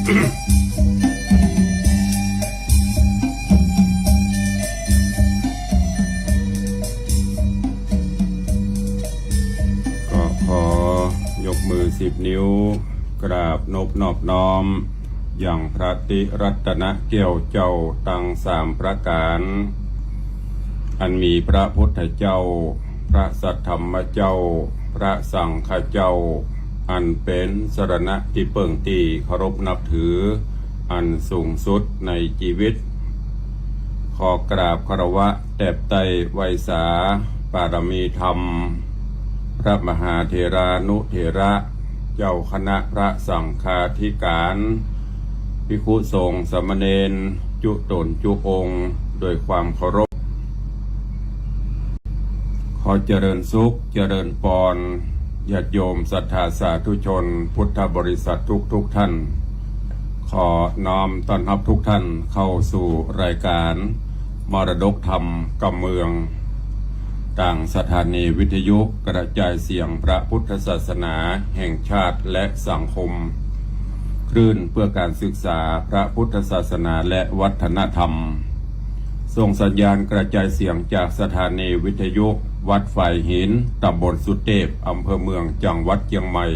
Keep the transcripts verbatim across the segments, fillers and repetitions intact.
ก็ขอยกมือสิบนิ้ว กราบนบนอบน้อม ยังพระติรัตนแก้วเจ้าตังสามประก๋าน อันมีพระพุทธเจ้า พระสัทธรรมเจ้า พระสังฆเจ้า อันเป๋นสรณะตี้เปิ้งตี้เคารพนับถือ อันสูงสุดในจีวิต ขอกราบคารวะแตบไต้ไหว้สาปารมีธรรม พระมหาเถรานุเถระ เจ้าคณะพระสังฆาธิการ ภิกขุสงฆ์สามเณร จุ๊ต๋นจุ๊องค์ ด้วยความเคารพ ขอเจริญสุข เจริญปอน ญาติโยมศรัทธาสาธุชน พุทธบริษัททุกๆ ท่าน ขอน้อมต้อนรับทุกท่านเข้าสู่รายการมรดกธรรมกำเมือง ตางสถานีวิทยุกระจายเสียงพระพุทธศาสนาแห่งชาติและสังคม คลื่นเพื่อการศึกษาพระพุทธศาสนาและวัฒนธรรม ส่งสัญญาณกระจายเสียงจากสถานีวิทยุวัดฝายหิน ตำบลสุเตพ อำเภอเมือง จังหวัดเจียงใหม่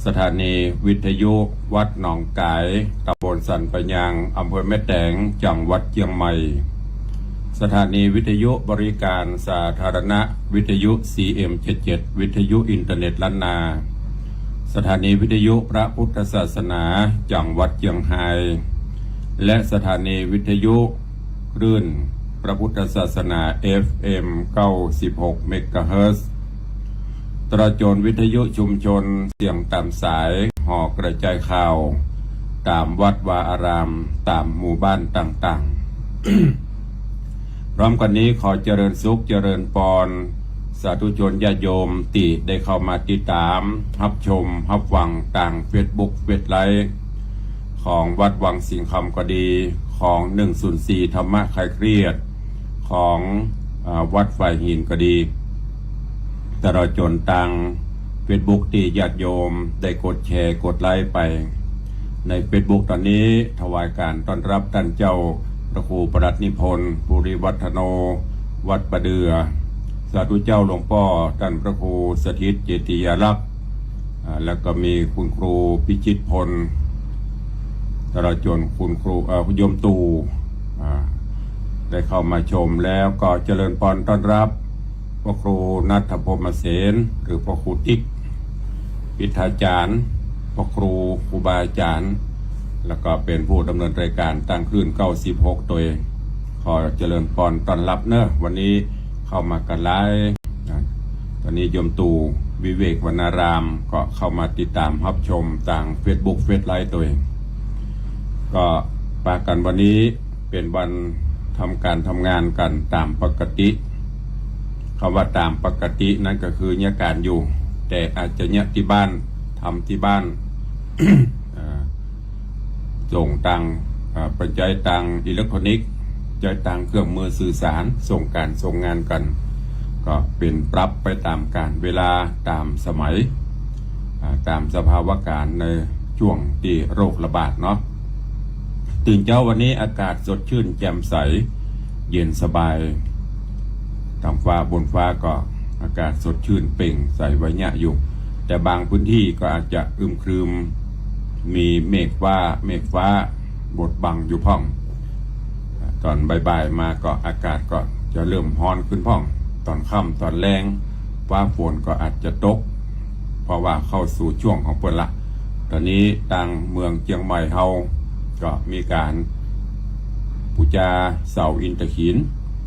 สถานีวิทยุวัดหนองก๋าย ตำบลสันป่ายยาง อำเภอแม่แตง จังหวัดเจียงใหม่ สถานีวิทยุบริการสาธารณะ วิทยุ ซีเอ็ม เจ็ดเจ็ด วิทยุอินเทอร์เน็ตล้านนา สถานีวิทยุพระพุทธศาสนา จังหวัดเจียงฮาย และสถานีวิทยุคลื่นพระพุทธศาสนา เอฟเอ็ม เก้าสิบหก เมกะเฮิรตซ์ ตลอดจ๋นวิทยุชุมชนเสียงต๋ามสาย หอกระจายข่าว ต๋ามวัดวาอาราม ต๋ามหมู่บ้านต่างๆ พร้อมกั๋นนี้ขอเจริญสุขเจริญปอน สาธุชนญาติโยมตี้ได้เข้ามาติดต๋าม ฮับชม ฮับฟังตางเฟซบุ๊ก เฟซไลฟ์ ของวัดวังสิงห์คำก็ดี ของ หนึ่งศูนย์สี่ ธรรมะคลายเครียด ของ อ่า วัดฝายหินก็ดี ตลอดจ๋นตางเฟซบุ๊กตี้ญาติโยมได้กดแชร์กดไลค์ไป ในเฟซบุ๊กต๋อนนี้ถวายการต้อนรับต้านเจ้าพระครูปลัดนิพนธ์ ภูริวัฒโน วัดป่าเดื่อ สาธุเจ้าหลวงป้อต้านพระครูสถิตเจติยาลักษณ์ อ่า แล้วก็มีคุณครูพิชิตพล ตลอดจ๋นคุณครู เอ่อ คุณโยมตู่ อ่า ได้เข้ามาชม แล้วก็เจริญปอนต้อนรับพระครูณัฐพรหมเสน หรือพระครูติ๊ก พิทาจารย์ พระครู ครูบาอาจารย์ แล้วก็เป๋นผู้ดำเนินรายการตางคลื่น เก้าสิบหก ตวย ขอเจริญปอนต้อนรับเนอะ วันนี้เข้ามากั๋นหลาย นะ ต๋อนนี้โยมตู่ วิเวกวรรณาราม ก็เข้ามาติดต๋ามฮับชมตางเฟซบุ๊ก เฟซไลฟ์ตวย ก็ปะกั๋นวันนี้เป๋นวันทำก๋านทำงานกั๋นต๋ามปกติ กำว่าต๋ามปกตินั้นก็คือเยียะก๋านอยู่ แต่อาจจะเยียะตี้บ้าน ทำตี้บ้าน อ่า ส่งตาง อ่า ไปใจ๊ตางอิเล็กทรอนิกส์ ใจ๊ตางเครื่องมือสื่อสาร ส่งก๋านส่งงานกั๋น ก็เป๋นปรับไปต๋ามกาลเวลา ต๋ามสมัย อ่า ต๋ามสภาวะก๋าลในช่วงตี้โรคระบาดเนาะ ตื่นเจ๊าวันนี้อากาศสดชื่นแจ่มใส เย็นสบาย ต๋ามฟ้าบนฟ้าก็อากาศสดชื่นเปล่งใสไวเยียะอยู่ แต่บางพื้นที่ก็อาจจะอึมครึม มีเมฆฟ้า เมฆฟ้าบดบังอยู่พ่อง ต๋อนบ่ายๆ มาก็อากาศก็จะเริ่มฮ้อนขึ้นพ่อง ต๋อนค่ำต๋อนแลงฟ้าฝนก็อาจจะตก เพราะว่าเข้าสู่ช่วงของเปิ้นละ ต๋อนนี้ตางเมืองเจียงใหม่เฮาก็มีก๋านปู๋จาเสาอินทขีล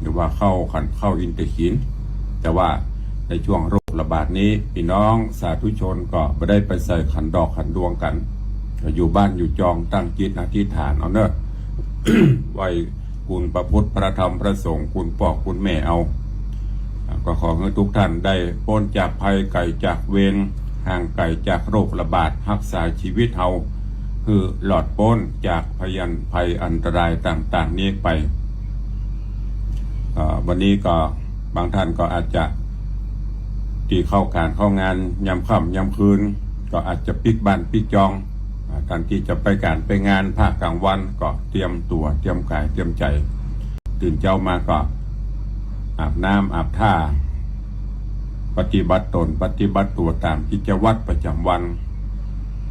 หรือว่าเข้าขัน เข้าอินทขีล แต่ว่าในช่วงโรคระบาดนี้ ปี้น้องสาธุชนก็บ่ได้ไปใส่ขันดอกขันดวงกั๋น ก็อยู่บ้านอยู่จองตั้งจิตอธิษฐานเอาเนอะ ไหว้คุณพระพุทธพระธรรมพระสงฆ์ คุณป้อคุณแม่เอา อ่า ก็ขอหื้อทุกท่านได้ป๊นจากภัยไก๋จากเวร ห่างไก๋จากโรคระบาด ฮักษาจีวิตเฮาหื้อหลอดป๊นจากพยันภัยอันตรายต่างๆ นี้ไป อ่า วันนี้ก็บางท่านก็อาจจะตี้เข้าก๋านเข้างานยามค่ำยามคืน ก็อาจจะปิ๊กบ้านปิ๊กจอง อ่า ท่านตี้จะไปก๋านไปงาน ภาคกลางวันก็เตรียมตั๋ว เตรียมก๋าย เตรียมใจ๋ ตื่นเจ๊ามาก็อาบน้ำอาบท่า ปฏิบัติต๋น ปฏิบัติตั๋วต๋ามกิจวัตรประจ๋ำวัน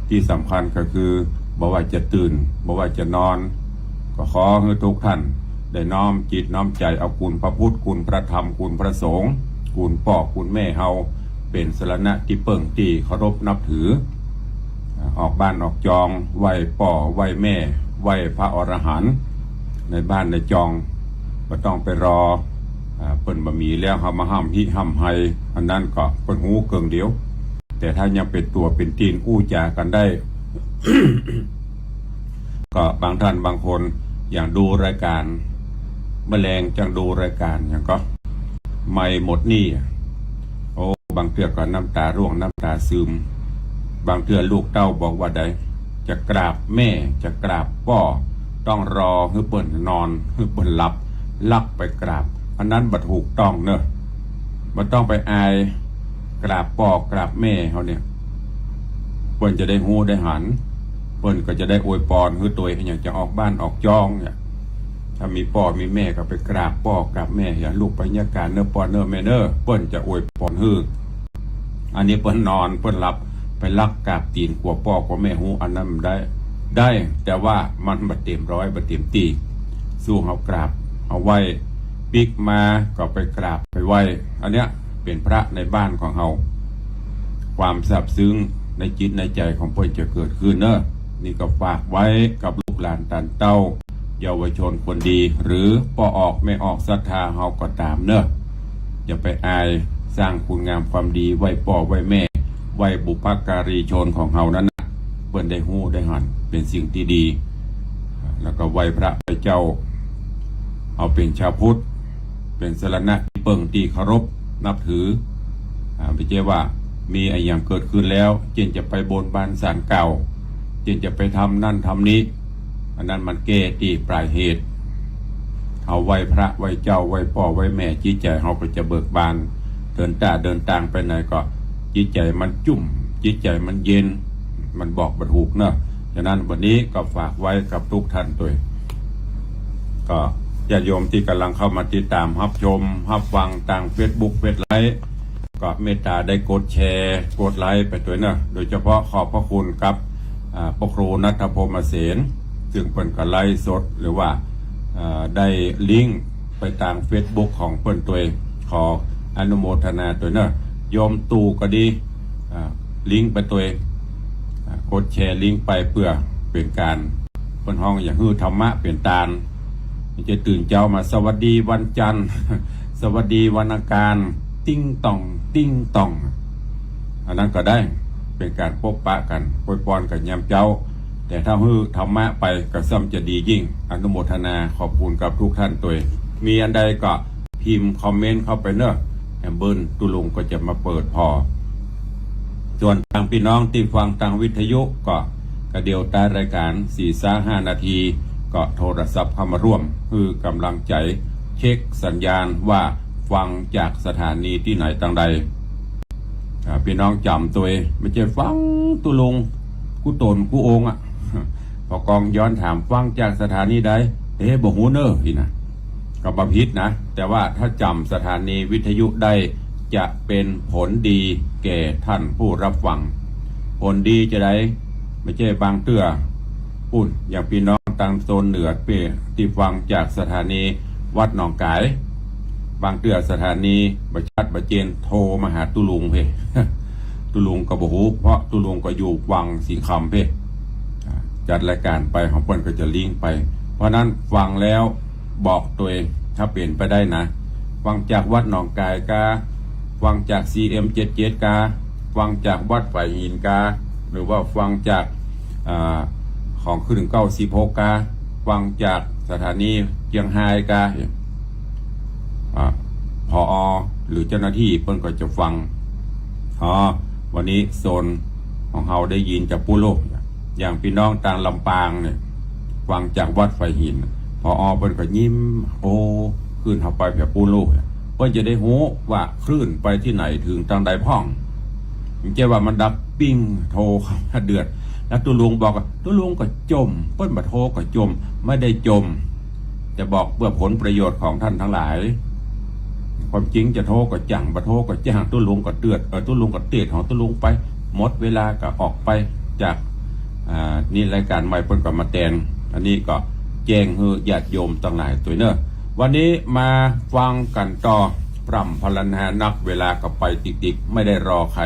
ตี้สำคัญก็คือ บ่ว่าจะตื่น บ่ว่าจะนอน ก็ขอหื้อทุกท่านได้น้อมจิตน้อมใจ๋ เอาคุณพระพุทธ คุณพระธรรม คุณพระสงฆ์ คุณป้อ คุณแม่เฮา เป๋นสรณะตี้เปิ้งตี้เคารพนับถือ ออกบ้านออกจอง ไหว้ป้อ ไหว้แม่ ไหว้พระอรหันต์ ในบ้านในจอง บ่ต้องไปรอ อ่า เปิ้นบ่มีแล้ว เฮามาฮ่ำฮิฮ่ำไฮ อันนั้นก็เปิ้นฮู้เกิ่งเดียว แต่ถ้ายังเป๋นตั๋วเป๋นตี๋น อู้จ๋ากั๋นได้ ก็บางท่านบางคนอย่างดูรายการ แมลงจั่งดูรายการหยังก็ ใหม่หมดหนี้อะ โอ้ บางเตื้อก็น้ำต๋าร่วงน้ำต๋าซึม บางเตื้อลูกเต้าบอกว่าใด จะกราบแม่ จะกราบป้อ ต้องรอหื้อเปิ้นนอน หื้อเปิ้นหลับ ลักไปกราบ อันนั้นบ่ถูกต้องเนาะ บ่ต้องไปอาย กราบป้อกราบแม่เฮาเนี่ย เปิ้นจะได้ฮู้ได้หัน เปิ้นก็จะได้อวยปอนหื้อตวย อย่างจะออกบ้านออกจองเนี่ย ถ้ามีป้อมีแม่ก็ไปกราบป้อกราบแม่ อย่างลูกไปเยียะก๋านเน่อป้อเน่อแม่เน่อ เปิ้นจะอวยปอนหื้อ อันนี้เปิ้นนอนเปิ้นหลับ ไปลักกราบตี๋นกั๋วป้อกั๋วแม่ฮู้ อันนั้นได้ ได้ แต่ว่ามันบ่เต๋มร้อย บ่เต๋มตี้ สู้เฮากราบเฮาไหว้ ปิ๊กมาก็ไปกราบไปไหว้ อันเนี้ยเป๋นพระในบ้านของเฮา ความซาบซึ้งในจิตในใจ๋ของเปิ้นจะเกิดขึ้นเนาะ นี่ก็ฝากไว้กับลูกหลานต้านเต้า เยาวชนคนดี หรือป้อออกแม่ออกศรัทธาเฮาก็ต๋ามเนาะ อย่าไปอาย สร้างคุณงามความดี ไหว้ป้อไหว้แม่ ไหว้บุพการีชนของเฮานั้นนะ เปิ้นได้ฮู้ได้หัน เป๋นสิ่งตี้ดี แล้วก็ไหว้พระไหว้เจ้า เอาเป๋นชาวพุทธ เป๋นสรณะตี้เปิ้งตี้เคารพนับถือ อ่า บ่ใจ้ว่ามีอะหยังเกิดขึ้นแล้ว เจ้นจะไปบนบานศาลกล่าว เจ้นจะไปทำนั่นทำนี้ อันนั้นมันแก้ตี้ปลายเหตุ เฮาไหว้พระไหว้เจ้าไหว้ป้อไหว้แม่ จิตใจ๋เฮาก็จะเบิกบาน เดินต้าเดินตางไปไหนก็ จิตใจ๋มันจุ่ม จิตใจ๋มันเย็น มันบอกบ่ถูกเนาะ ฉะนั้นวันนี้ก็ฝากไว้กับทุกท่านตวย ก็ญาติโยมตี้ก่ำลังเข้ามาติดต๋ามฮับชมฮับฟังตางเฟซบุ๊ก เฟซไลฟ์ ก็เมตต๋าได้กดแชร์ กดไลค์ไปตวยเนาะ โดยเฉพาะขอบพระคุณกับ อ่า พระครูณัฐพรหมเสน ซึ่งเปิ้นก็ไลฟ์สด หรือว่า อ่า ได้ลิงก์ไปตางเฟซบุ๊กของเปิ้นตวย ขออนุโมทนาตวยเนาะ โยมตู่ก็ดี อ่า ลิงก์ไปตวย อ่า กดแชร์ลิงก์ไปเปื้อเป๋นก๋าน เปิ้นฮ้องอย่างหื้อธรรมะเป๋นตาน จะตื่นเจ๊ามา สวัสดีวันจันทร์ สวัสดีวันอังคาร ติ๊งต่อง ติ๊งต่อง อันนั้นก็ได้ เป๋นก๋านปบปะกั๋น อวยปอนกั๋นยามเจ๊า แต่ถ้าหื้อธรรมะไปก็ซ้ำจะดียิ่ง อนุโมทนาขอบคุณกับทุกท่านตวย มีอันใดก็พิมพ์คอมเมนต์เข้าไปเนาะ แอมเบิลตุลุงก็จะมาเปิดผ่อ ส่วนตางปี้น้องตี้ฟังตางวิทยุก็ กะเดี่ยวต้านรายก๋านสี่ซะห้านาที ก็โทรศัพท์เข้ามาร่วม หื้อก๋ำลังใจ๋ เช็คสัญญาณว่าฟังจากสถานีตี้ไหนตางใด อ่า ปี้น้องจ๋ำตวย บ่ใจ้ฟังตุลุงกู้ต๋นกู้องค์อะ ผู้กองย้อนถาม ฟังจากสถานีใด เอ๊ะ บ่ฮู้เน่อ อี้นะ ก็บ่ผิดนะ แต่ว่าถ้าจ๋ำสถานีวิทยุได้ จะเป๋นผลดีแก่ท่านผู้รับฟัง ผลดีจาใด บ่ใจ้บางเตื้อ ปุ้น อย่างปี้น้องตางโซนเหนือเป้ ตี้ฟังจากสถานีวัดหนองก๋าย บางเตื้อสถานีบ่ชัดบ่เจน โทรมาหาตุลุงเพ่ ตุลุงก็บ่ฮู้ เพราะตุลุงก็อยู่วังสิงห์คำเพ่ อ่า จัดรายก๋านไป ของเปิ้นก็จะลิงก์ไป เพราะนั้นฟังแล้วบอกตวย ถ้าเป๋นไปได้นะ ฟังจากวัดหนองก๋ายกา ฟังจากซีเอ็มเจ็ดเจ็ดกา ฟังจากวัดฝายหินกา หรือว่าฟังจาก อ่า ของขึ้นเก้าสิบหกกา ฟังจากสถานีเจียงฮายกา อ่า ผอ หรือเจ้าหน้าตี้เปิ้นก็จะฟัง อ๋อ วันนี้โซนของเฮาได้ยินจากปู้โลก อย่างปี้น้องตางลำปางเนี่ย ฟังจากวัดฝายหิน ผอ เปิ้นก็ยิ้ม โอ้ คลื่นเฮาไปแผดปู้โลก เปิ้นจะได้ฮู้ว่าคลื่นไปตี้ไหนเถิงตางใดพ่อง บ่ใจ้ว่ามันดับปิ้ง โทรเข้ามาเดือด แล้วตุ๊ลุงบอกว่าตุ๊ลุงก็จ่ม เปิ้นบ่โทก็จ่ม ไม่ได้จ่ม จะบอกเพื่อผลประโยชน์ของท่านทั้งหลาย ความจริงจะโทก็จั้ง บ่โทก็จ้าง ตุ๊ลุงก็เตียด เออ ตุ๊ลุงก็เตียดของตุ๊ลุงไป หมดเวลาก็ออกไปจาก อ่า นี่รายการใหม่เปิ้นก็มาแตน อันนี้ก็แจ้งหื้อญาติโยมตังหลายตวยเน่อ วันนี้มาฟังกั๋นต่อ พร่ำพรรณนานัก เวลาก็ไปติ๊กๆ ไม่ได้รอใคร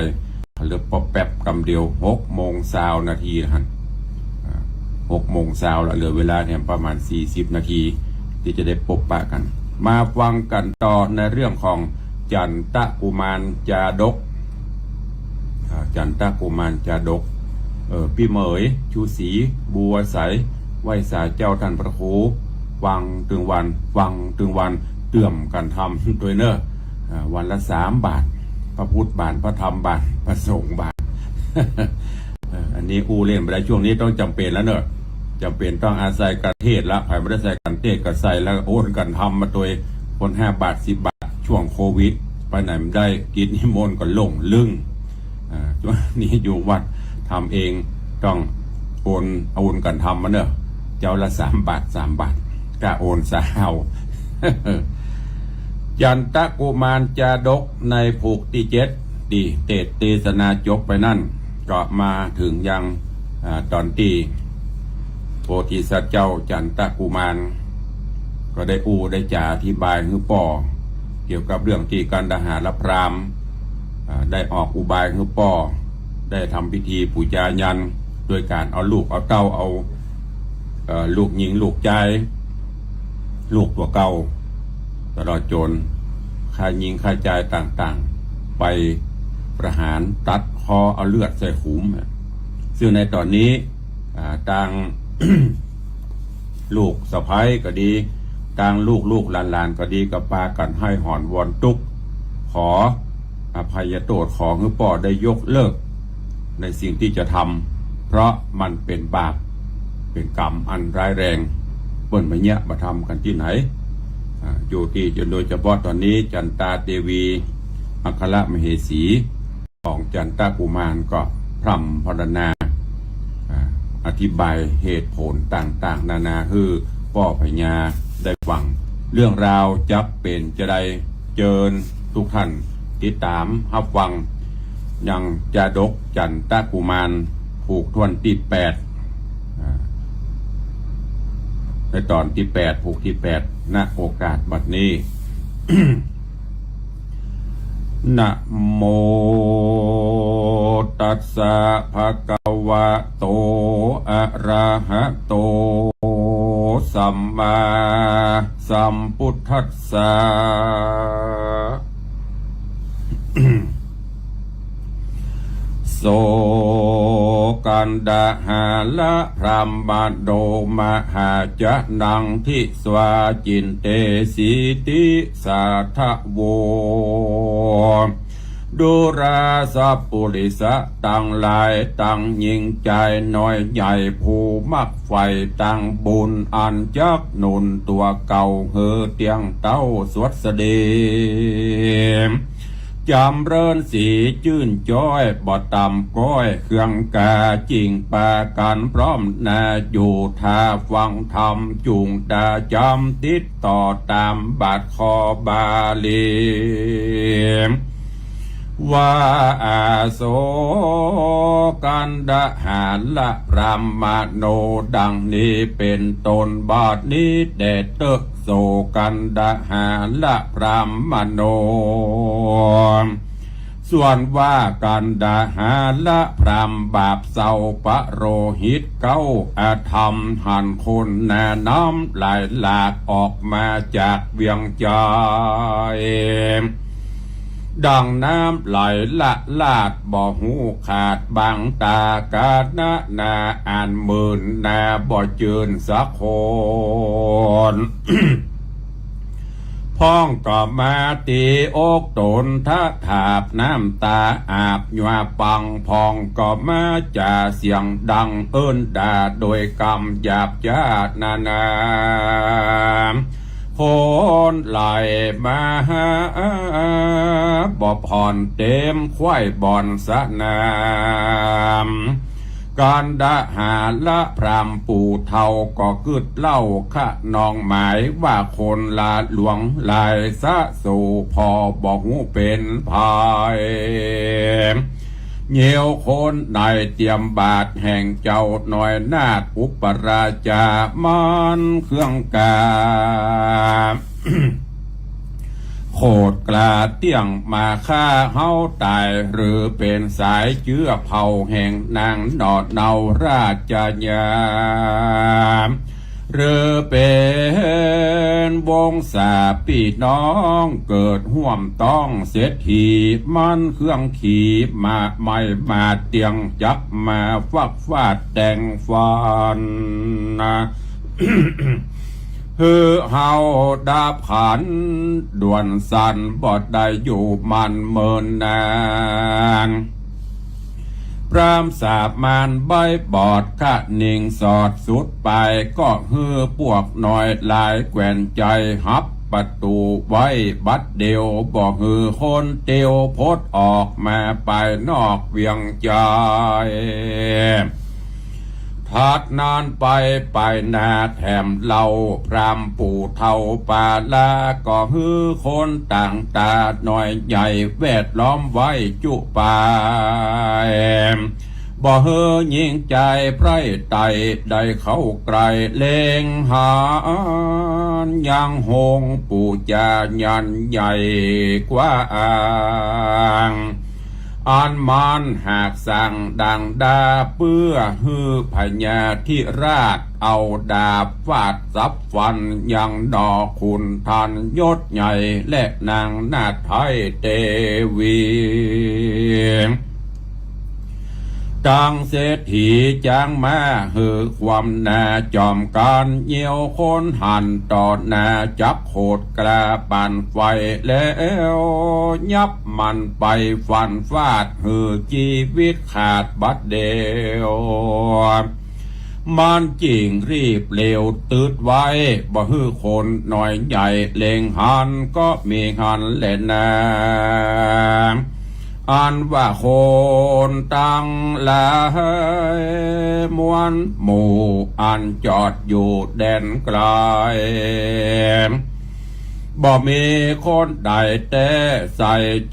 เหลือแป๊บๆ กำเดียว หกโมงซาวนาทีแล้วหั้น อ่า หกโมงซาวแล้ว เหลือเวลาแถมประมาณสี่สิบนาที ตี้จะได้ปบปะกั๋น มาฟังกั๋นต่อในเรื่องของจันตกุมารจาดก อ่า จันตกุมารจาดก เออ ปี้เหมย ชูศรี บัวใส ไหว้สาเจ้าต้านพระครู ฟังตึงวัน ฟังตึงวัน เตื้อมกั๋นทำตวยเน่อ อ่า วันละสามบาท พระพุทธบาท พระธรรมบาท พระสงฆ์บาท เออ อันนี้อู้เล่นบ่ได้ ช่วงนี้ต้องจ๋ำเป๋นแล้วเน่อ จ๋ำเป๋นต้องอาศัยกั๋นเตสละ ใผบ่ได้ใส่กั๋นเตสก็ใส่แล้ว โอนกั๋นทำมาตวย คนห้าบาท สิบบาท ช่วงโควิด ไปไหนบ่ได้ กิจนิมนต์ก็หลงลึง อ่า ช่วงนี้อยู่วัดทำเอง ต้องโอน โอนกั๋นทำมาเน่อ เจ้าละสามบาท สามบาท ก้าโอนสาว จันตกุมารจาดกในผูกตี้เจ็ด ตี้เตสน์เตสนาจบไปนั้น ก็มาเถิงยัง อ่า ต๋อนตี้โพธิสัตว์เจ้าจันตกุมาร ก็ได้อู้ได้จ๋าอธิบายหื้อป้อ เกี่ยวกับเรื่องตี้กันดหารพราหมณ์ อ่า ได้ออกอุบายหื้อป้อ ได้ทำพิธีปู๋จายัน โดยก๋านเอาลูกเอาเต้า เอา เอ่อ ลูกหญิงลูกจาย ลูกตั๋วเก่า ตลอดจ๋นข้าหญิงข้าจายต่างๆ ไปประหารตัดคอเอาเลือดใส่ขุม ซึ่งในต๋อนนี้ อ่า ตาง ลูกสะใภ้ก็ดี ตางลูกๆ หลานๆ ก็ดี ก็ปากั๋นไห้หอนวอนตุ๊กข์ ขออภัยโต้ษ ขอหื้อป้อได้ยกเลิกในสิ่งตี้จะทำ เพราะมันเป๋นบาป เป๋นกรรมอันร้ายแรง เปิ้นบ่เยียะบ่ทำกั๋นตี้ไหน อ่า อยู่ตี้ โดยเฉพาะต๋อนนี้จันตาเตวี อัครมเหสี ของจันตกุมารก็พร่ำพรรณนา อ่า อธิบายเหตุผลต่างๆ นานาหื้อป้อพญาได้ฟัง เรื่องราวจะเป๋นจาใด เจิญทุกท่านติดต๋ามฮับฟัง ยังจาดกจันตกุมาร ผูกถ้วนตี้แปด อ่า ในต๋อนตี้แปด ผูกตี้แปด ณ โอกาสบัดนี้ นะโมตัสสะ ภะคะวะโต อะระหะโต สัมมาสัมพุทธัสสะ โส กันดหาระพรามโณ มหาจะนัง ทิสวา จินเตสี ติสาทะโว ดูราสะปุริสะตังหลาย ตังญิงจายน้อยใหญ่ ผู้มักใฝ่ตังบุญ อันจักหนุนตั๋วเก่า หื้อเตี้ยงเต๊าสวัสดี จ๋ำเริญสีจื้นจ๊อย บ่ต่ำก้อย เครื่องกาจิ่งปากั๋นพร้อมหน้า อยู่ท่าฟังธรรม จุ่งต๋าจ๋ำ ติดต่อต๋ามบาทคอบาลี ว่า อาโส กันดหาระพรามโณ ดังนี้เป๋นต้น บัดนี้แด่เต๊อะ โส กันดหาระพรามโณ ส่วนว่ากันดหาระพรามบาปเศร้า ปโรหิตเก๊าอธรรม หันคนหน้าน้ำไหลหลากออกมาจากเวียงจาย ดังน้ำไหลละลาด บ่ฮู้ขาดบังตา กานะนาอันหมื่นนา บ่จื้นสักคน พ่องก็มาตี๋อกต๋น ทะถาบน้ำต๋าอาบยัวปัง พ่องก็มาจ๋าเสียงดัง เอิ้นด่าโดยกำหยาบจ๊านานา คนไหลมาหา บ่ผ่อนเต็มไขว้บ่อนสนาม กันดาหาละพราหมณ์ปู่เฒ่าก็กึ๊ดเล่าคะนองหมายว่าคนละหลวงหลายสะสู่ผ่อบ่ฮู้เป๋นใผ เยียวคนในเตียมบาทแห่งเจ้าน้อยนาถอุปราชามันเครื่องกา โขดกล้าเตี้ยงมาฆ่าเฮาต๋าย หรือเป๋นสายเจื้อเผ่าแห่งนางหนอดเนาราชญา หรือเป๋นวงศาปี้น้องเกิดฮ่วมต๊องเศรษฐี มันเครื่องขี่ม้าไม้มาเตี้ยงจักรมาฟักฟาดแต่งฟัน หื้อเฮาดับขันด่วนสันบ่ได้อยู่มันเมินนาน พราหมณ์สามัญใบ้บอดคะนิ่งสอดสุดไป ก็หื้อปวกน้อยหลายแขวนใจ๋ฮับประตู๋ไว้บัดเดียว บ่หื้อคนเตียวพดออกมาไปนอกเวียงใจ๋ ถัดนั้นไปไปหน้าแถมเล่า พราหมณ์ปู่เฒ่าปาลา ก็หื้อคนต่างต๋าน้อยใหญ่แวดล้อมไว้จุไป บ่หื้อญิงจายใพร่ไต่ได้เข้าใก้ เล็งหันยังฮงปู่จายันใหญ่กว้าง อันมันหากสั่งดังดา เปื้อหื้อพญาธิราชเอาดาบฟาดสับฟันยังหนอขุนทันยศใหญ่และนางนาถไทยเตวี ตังเศรษฐีจ๋างมาหื้อความนาจ๋อมกั๋น เยียวคนหันต่อหน้าจักโขดกล้าปานไฟแล้ว ยับมันไปฟันฟาดหื้อจีวิตขาดบัดเดียว มันจึ่งรีบเร็วตึ๊ดไว้ บ่หื้อคนน้อยใหญ่เล็งหันก็มีหันแลนา อันว่าคนตังหลายมวลหมู่อันจอดอยู่แดนไก๋ บ่มีคนใดแต๊ใส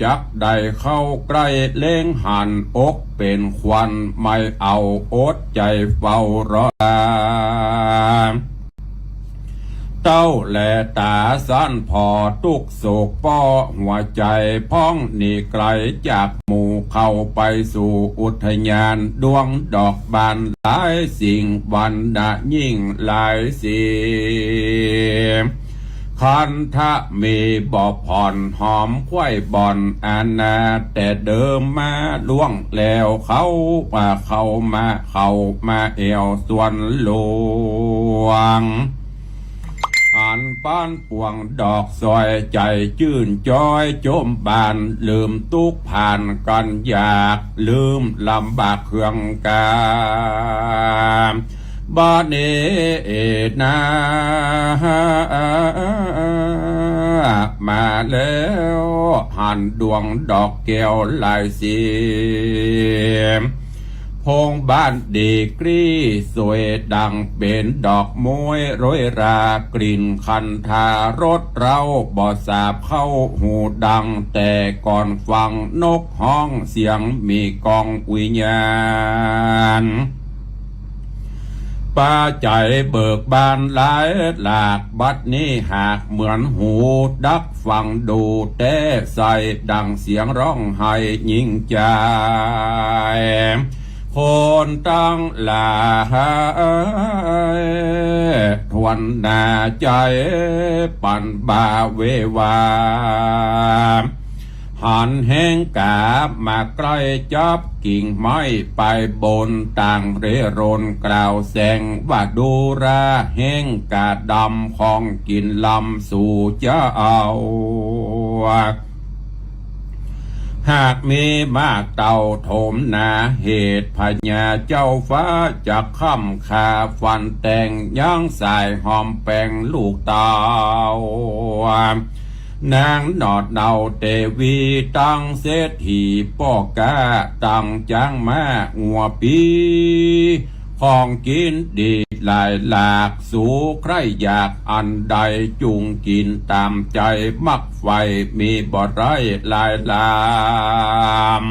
จักได้เข้าใก้ เล็งหันอกเป๋นควัน ไม่เอาอดใจ๋เฝ้ารอ เต้าแลต๋าสันผ่อตุ๊กข์โศกป้อหัวใจ๋ พ่องหนีไก๋จากหมู่เข้าไปสู่อุทยานดวงดอกบานหลายสิ่ง วรรณะยิ่งหลายสี คันธะมีบ่ผ่อนหอมไขว้บ่อนอาณา แต่เดิมมาล่วงแล้วเข้ามา เข้ามา เข้ามาแอ่วสวนหลวง หันปานปวงดอกสวย ใจ๋จื้นจ๊อยจมบาน ลืมตุ๊กข์ผ่านกั๋นอยาก ลืมลำบากเครื่องกา บัดนี้นา มาแล้วหันดวงดอกแก้วหลายสี พงบ้านดีกรีสวยดังเป๋นดอกม้วยโรยรา กลิ่นคันธารสเร้าบ่สาบเข้าหูดัง แต่ก่อนฟังนกฮ้องเสียงมีกองวิญญาณ ปาใจ๋เบิกบานหลายหลาก บัดนี้หากเหมือนหูดักฟังดูแต๊ใส ดังเสียงฮ้องไห้ยิ่งใจ๋ คนตังหลายทวนหน้าใจ๋ปันบ่าเววา หันแฮงก๋ามาใก้จับกิ่งไม้ไปบนต่างเร่ร่นกล่าวแสงว่า ดูราแฮงก๋าดำของกิ๋นลำสู่จะเอา หากมีมากเต้าโถมนา เหตุพญาเจ้าฟ้าจักค่ำค่าฟันแต่ง ยังสายหอมแปงลูกเต้า นางหนอดเหน่าเตวี ตังเศรษฐีป้อก๊า ตังจ๊างม้างัวปี้ ของกิ๋นดีหลายหลาก สูใคร่อยากอันใด จุ่งกิ๋นต๋ามใจ๋ มักใฝ่มีบ่ไร้หลายหลาม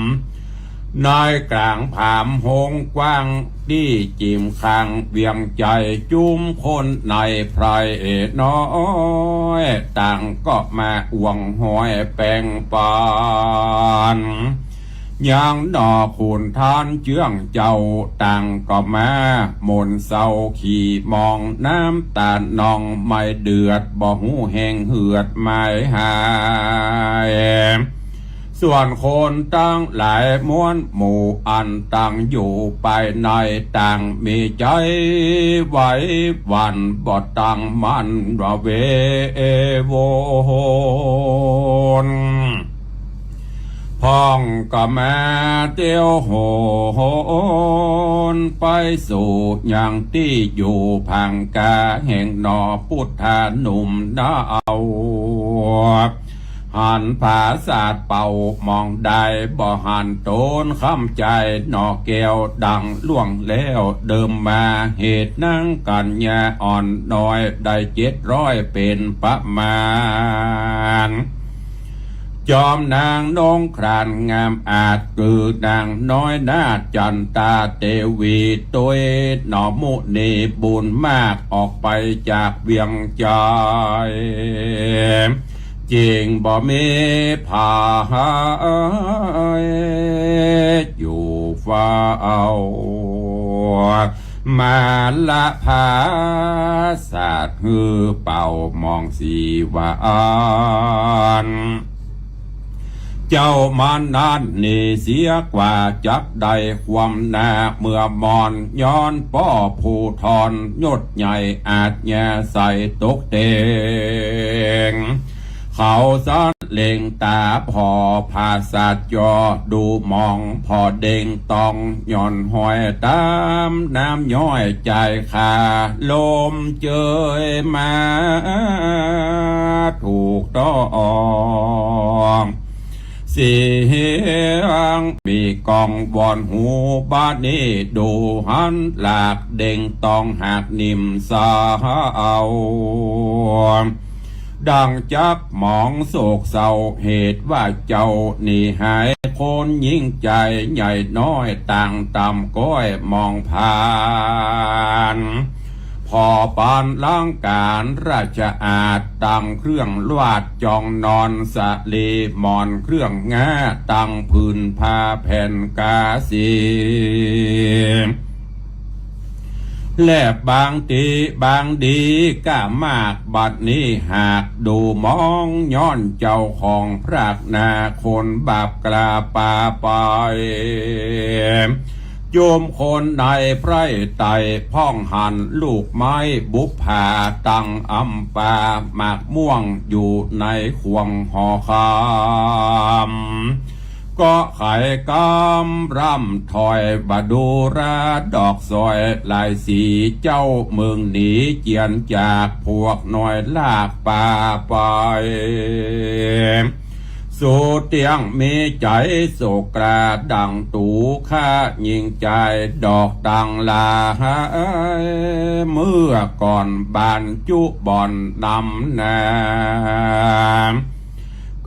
ในก๋างผามฮงกว้าง ตี้จิ่มข้างเวียงใจ๋ จุมคนในไพร่น้อย ต่างก็มาอ่วงหอยแป๋งปัน ยังหนอขุนท่านเจื้องเจ้า ต่างก็มาหม่นเซาขี่มอง น้ำต๋านองไม่เดือด บ่ฮู้แห้งเหือดไม่หาย ส่วนคนตังหลายมวลหมู่ อันตังอยู่ภายใน ต่างมีใจ๋ไหวหวั่น บ่ตั้งมั่นว่าเววอน พ่องก็มาเตียวโหน ไปสู่ยังตี้อยู่ ผางกาแห่งหนอ ปุทธาหนุ่มนาเอา หันผาสาทเป่ามองได้ บ่หันต๋นคำใจ๋ หนอแก้วดังล่วงแล้วเดิมมา เหตุนางกัญญาอ่อนน้อย ได้เจ็ดร้อยเป๋นประมาณ จอมนางนงครานงามอาจ คือนางน้อยนาฏจันตาเตวี ตวยหนอมุนีบุญมาก ออกไปจากเวียงใจ๋ จิ่งบ่มีผาย อยู่เฝ้า มาละผาสาทหื้อเป่ามองสีวาอัน เจ้ามานั้นหนีเสียกว่า จักได้ความนาเมื่อมอน ย้อนป้อผู้ทอน ยศใหญ่อาจญาใส่ตกเต็ง เขาสันเล็งต๋าผ่อผาสาทจ่อ ดูมองผ่อเด็งตอง หย่อนหอยต๋ามน้ำย้อย จ่ายค่าลมเจยมา ถูกต้อง เสียงมีก้องวอนหู บัดนี้ดูหันหลาก เด็งตองหากนิ่มสาว ดังจักหมองโศกเศร้า เหตุว่าเจ้าหนีหาย คนยิ่งใจ๋ใหญ่น้อย ต่างต่ำก้อยมองผ่าน ผ่อปานล้างก๋านราชอาณา ตั้งเครื่องราชจองนอน สะลีหมอนเครื่องงา ตั้งผืนผ้าแผ่นกาสี และบางตี้บางดีก้ามาก บัดนี้หากดูมอง ย้อนเจ้าของพรากนา คนบาปกล้าปาไป จุมคนในไพร่ไต่ พ่องหันลูกไม้บุปผา ตั้งอำปาหมากม่วง อยู่ในข่วงหอคำ ก็ไขกำร่ำถ้อย บ่ดูราดอกสอยหลายสี เจ้าเมืองหนีเจียนจาก พวกน้อยลากปาไป สูเตี้ยงมีใจ๋โศกกล้า ดั่งตูข้ายิ่งใจ๋ดอกตังหลาย เมื่อก่อนบานจุบ่อนนำหน้า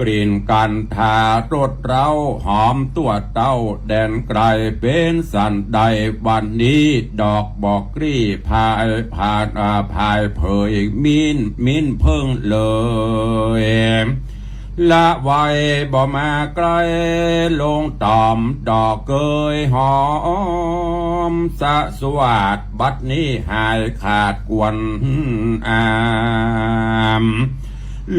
กลิ่นกัณฑารสเร้า หอมตั้วเต้าแดนไกล เป๋นสันใดวันนี้ ดอกบ่กลี้พายผ่าน อ่า พายเผย มิ้น มิ้นเพิ่งเลย ละไวบ่มาใกล้ ลงต่อมดอกเกยหอม สะสวัสดบัดนี้หายขาดกวนอาม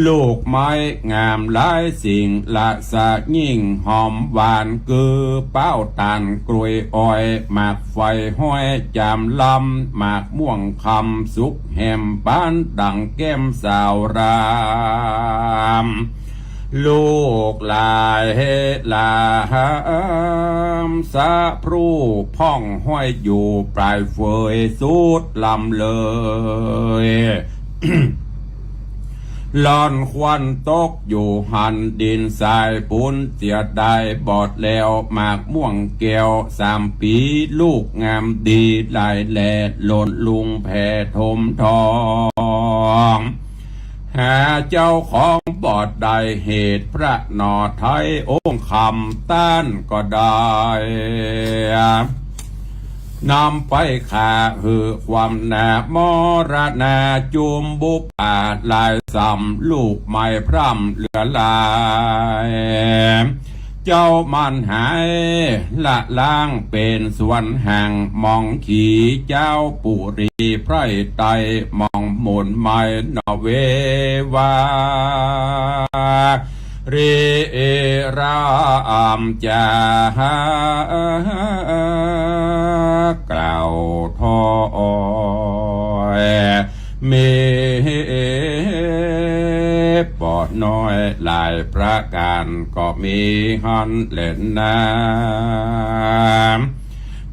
ลูกไม้งามหลายสิ่งละสะยิ่งหอมหวาน คือเป๊าตาลกล้วยอ้อย หมากไฟห้อยจามลำ หมากม่วงคำสุกแหมปานดั่งแก้มสาวราม ลูกหลายหลาม สะพรูพ่องห้อยอยู่ปลายเฟยสุดลำเลย ล่อนควันตกอยู่หั้น ดินทรายปูนเสียดาย บอดแล้วหมากม่วงแก้วสามปี๋ ลูกงามดีหลายแล หล่นลุงแผ่ถมทอง หาเจ้าของบ่ได้ เหตุพระหน่อไทยองค์คำต้านก็ได้ นำไปฆ่าหื้อความหน้า มรณาจุมบุปผาหลายซ้ำ ลูกไม้พร่ำเหลือหลาย เจ้ามันหายละล้างเป๋นสวนแห่ง หมองขี่เจ้าปุรีไพร่ไต หมองหมุนไม้หน่อเววา รีรามจ๋า กล่าวถ้อย มีบ่น้อยหลายประก๋าน ก็มีหั้นแลนา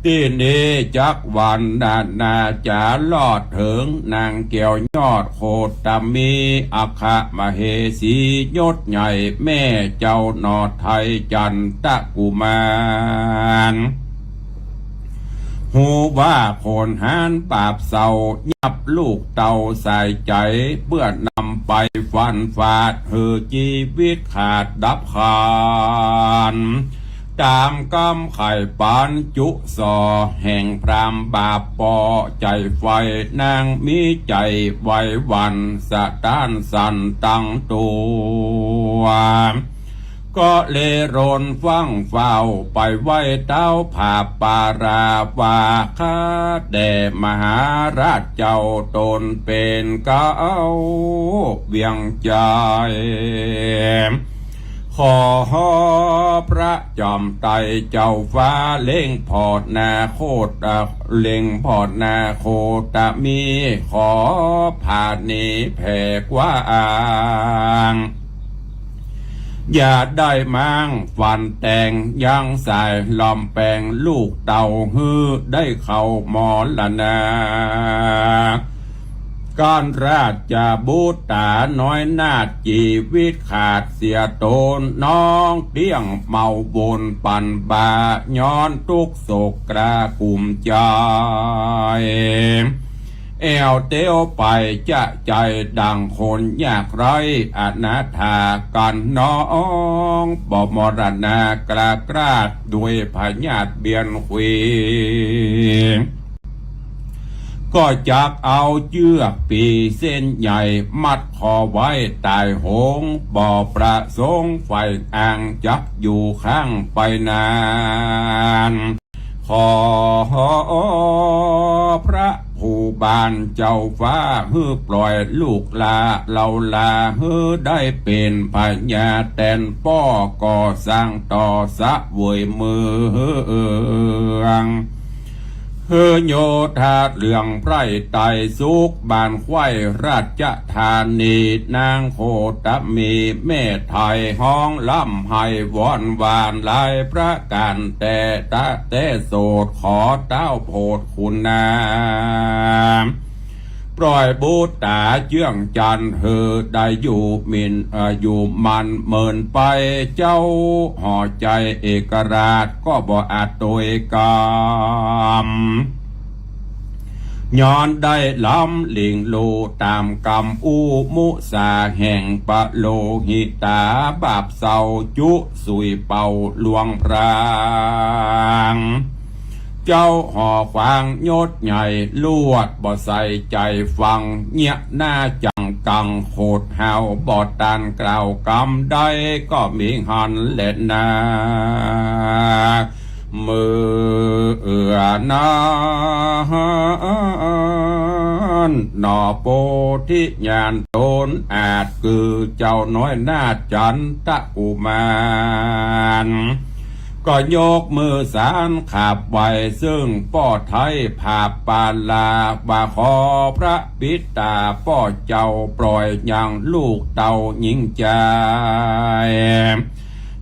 ตี้นี้จักวันนานา จ๋ารอดเถิงนางแก้วยอดโคตมี อัคคมเหสียศใหญ่ แม่เจ้าหน่อไทยจันตะกุมาร ฮู้ว่าคนหานบาปเศร้า ยับลูกเต้าสายใจ๋ เปื้อนำไปฟันฟาด หื้อจีวิตขาดดับคาญ ต๋ามกำไข่ปานจุส่อ แห่งพรามบาปปอใจ๋ไฟ นางมีใจ๋ไหวหวั่น สะต้านสั่นตังตั๋ว ก็เลยรนฟั่งฟ้าว ไปไหว้เต๊าผาปารา ว่าข้าแด่มหาราชเจ้า ต๋นเป๋นเก๊าเวียงใจ๋ ขอพระจอมไตรเจ้าฟ้า เล็งผ่อนาโคต เอ่อ เล็งผ่อนาโคตมี ขอผานีแผ่กว้าง อย่าได้ม้างฟันแตง ยังสายลอมแปง ลูกเต้าหื้อได้เข้ามรณา ก้านราชบุตราน้อยนาถ จีวิตขาดเสียต๋น น้องเตี้ยงเมาวนปันบา ย้อนตุ๊กข์โศกกระกุ้มใจ๋ แอ่วเตี้ยวไปจะใจ๋ดั่งคนยากไร้ อนาถากั๋นน้อง บ่มรณากรากราด ด้วยพยาธิเบียนขวี ก็จักเอาเจื้อกปีเส้นใหญ่ มัดคอไว้ต๋ายโหง บ่ประสงค์ใฝ่อ้าง จักอยู่ข้างไปนาน ขอพระผู้บานเจ้าฟ้า หื้อปล่อยลูกหล้าเฮาหล้า หื้อได้เป๋นพญาแตนป้อ ก่อสร้างต่อเสวยเมือง หื้อโยธาเรืองไพร่ไตรสุข บ้านไคว้ราชธานี นางโคตมีแม่ไทย ฮ้องร่ำไห้วอนหวานหลายประก๋าน แต่ตะแต่โสด ขอเต้าโผดคุณนาง ปล่อยบุตราเจื้องจันทร์ หื้อได้อยู่หมิ่น เอ่อ อยู่มันเหมินไป เจ้าหอใจ๋เอกราช ก็บ่อาจโตยกำ ย้อนได้ล้ำหลิ่งลู่ต๋ามกำอุมุสา แห่งปะโลหิตา บาปเศร้าจุสุยเป่าลวงพราง เจ้าหอขวางยศใหญ่ลวด บ่ใส่ใจ๋ฟัง เยียะหน้าจังกัง โขดเฮาบ่ต้านกล่าวกำใด ก็มีหั้นแลนา เมื่อนั้นหนอ โพธิญาณต๋นอาจ คือเจ้าน้อยนาถจันตะกุมาร ก็ยกมือสานขับไหว้ ซึ่งป้อไท้ผาปาลา ว่าขอพระปิตาป้อเจ้า ปล่อยยังลูกเต้าหญิงใจ๋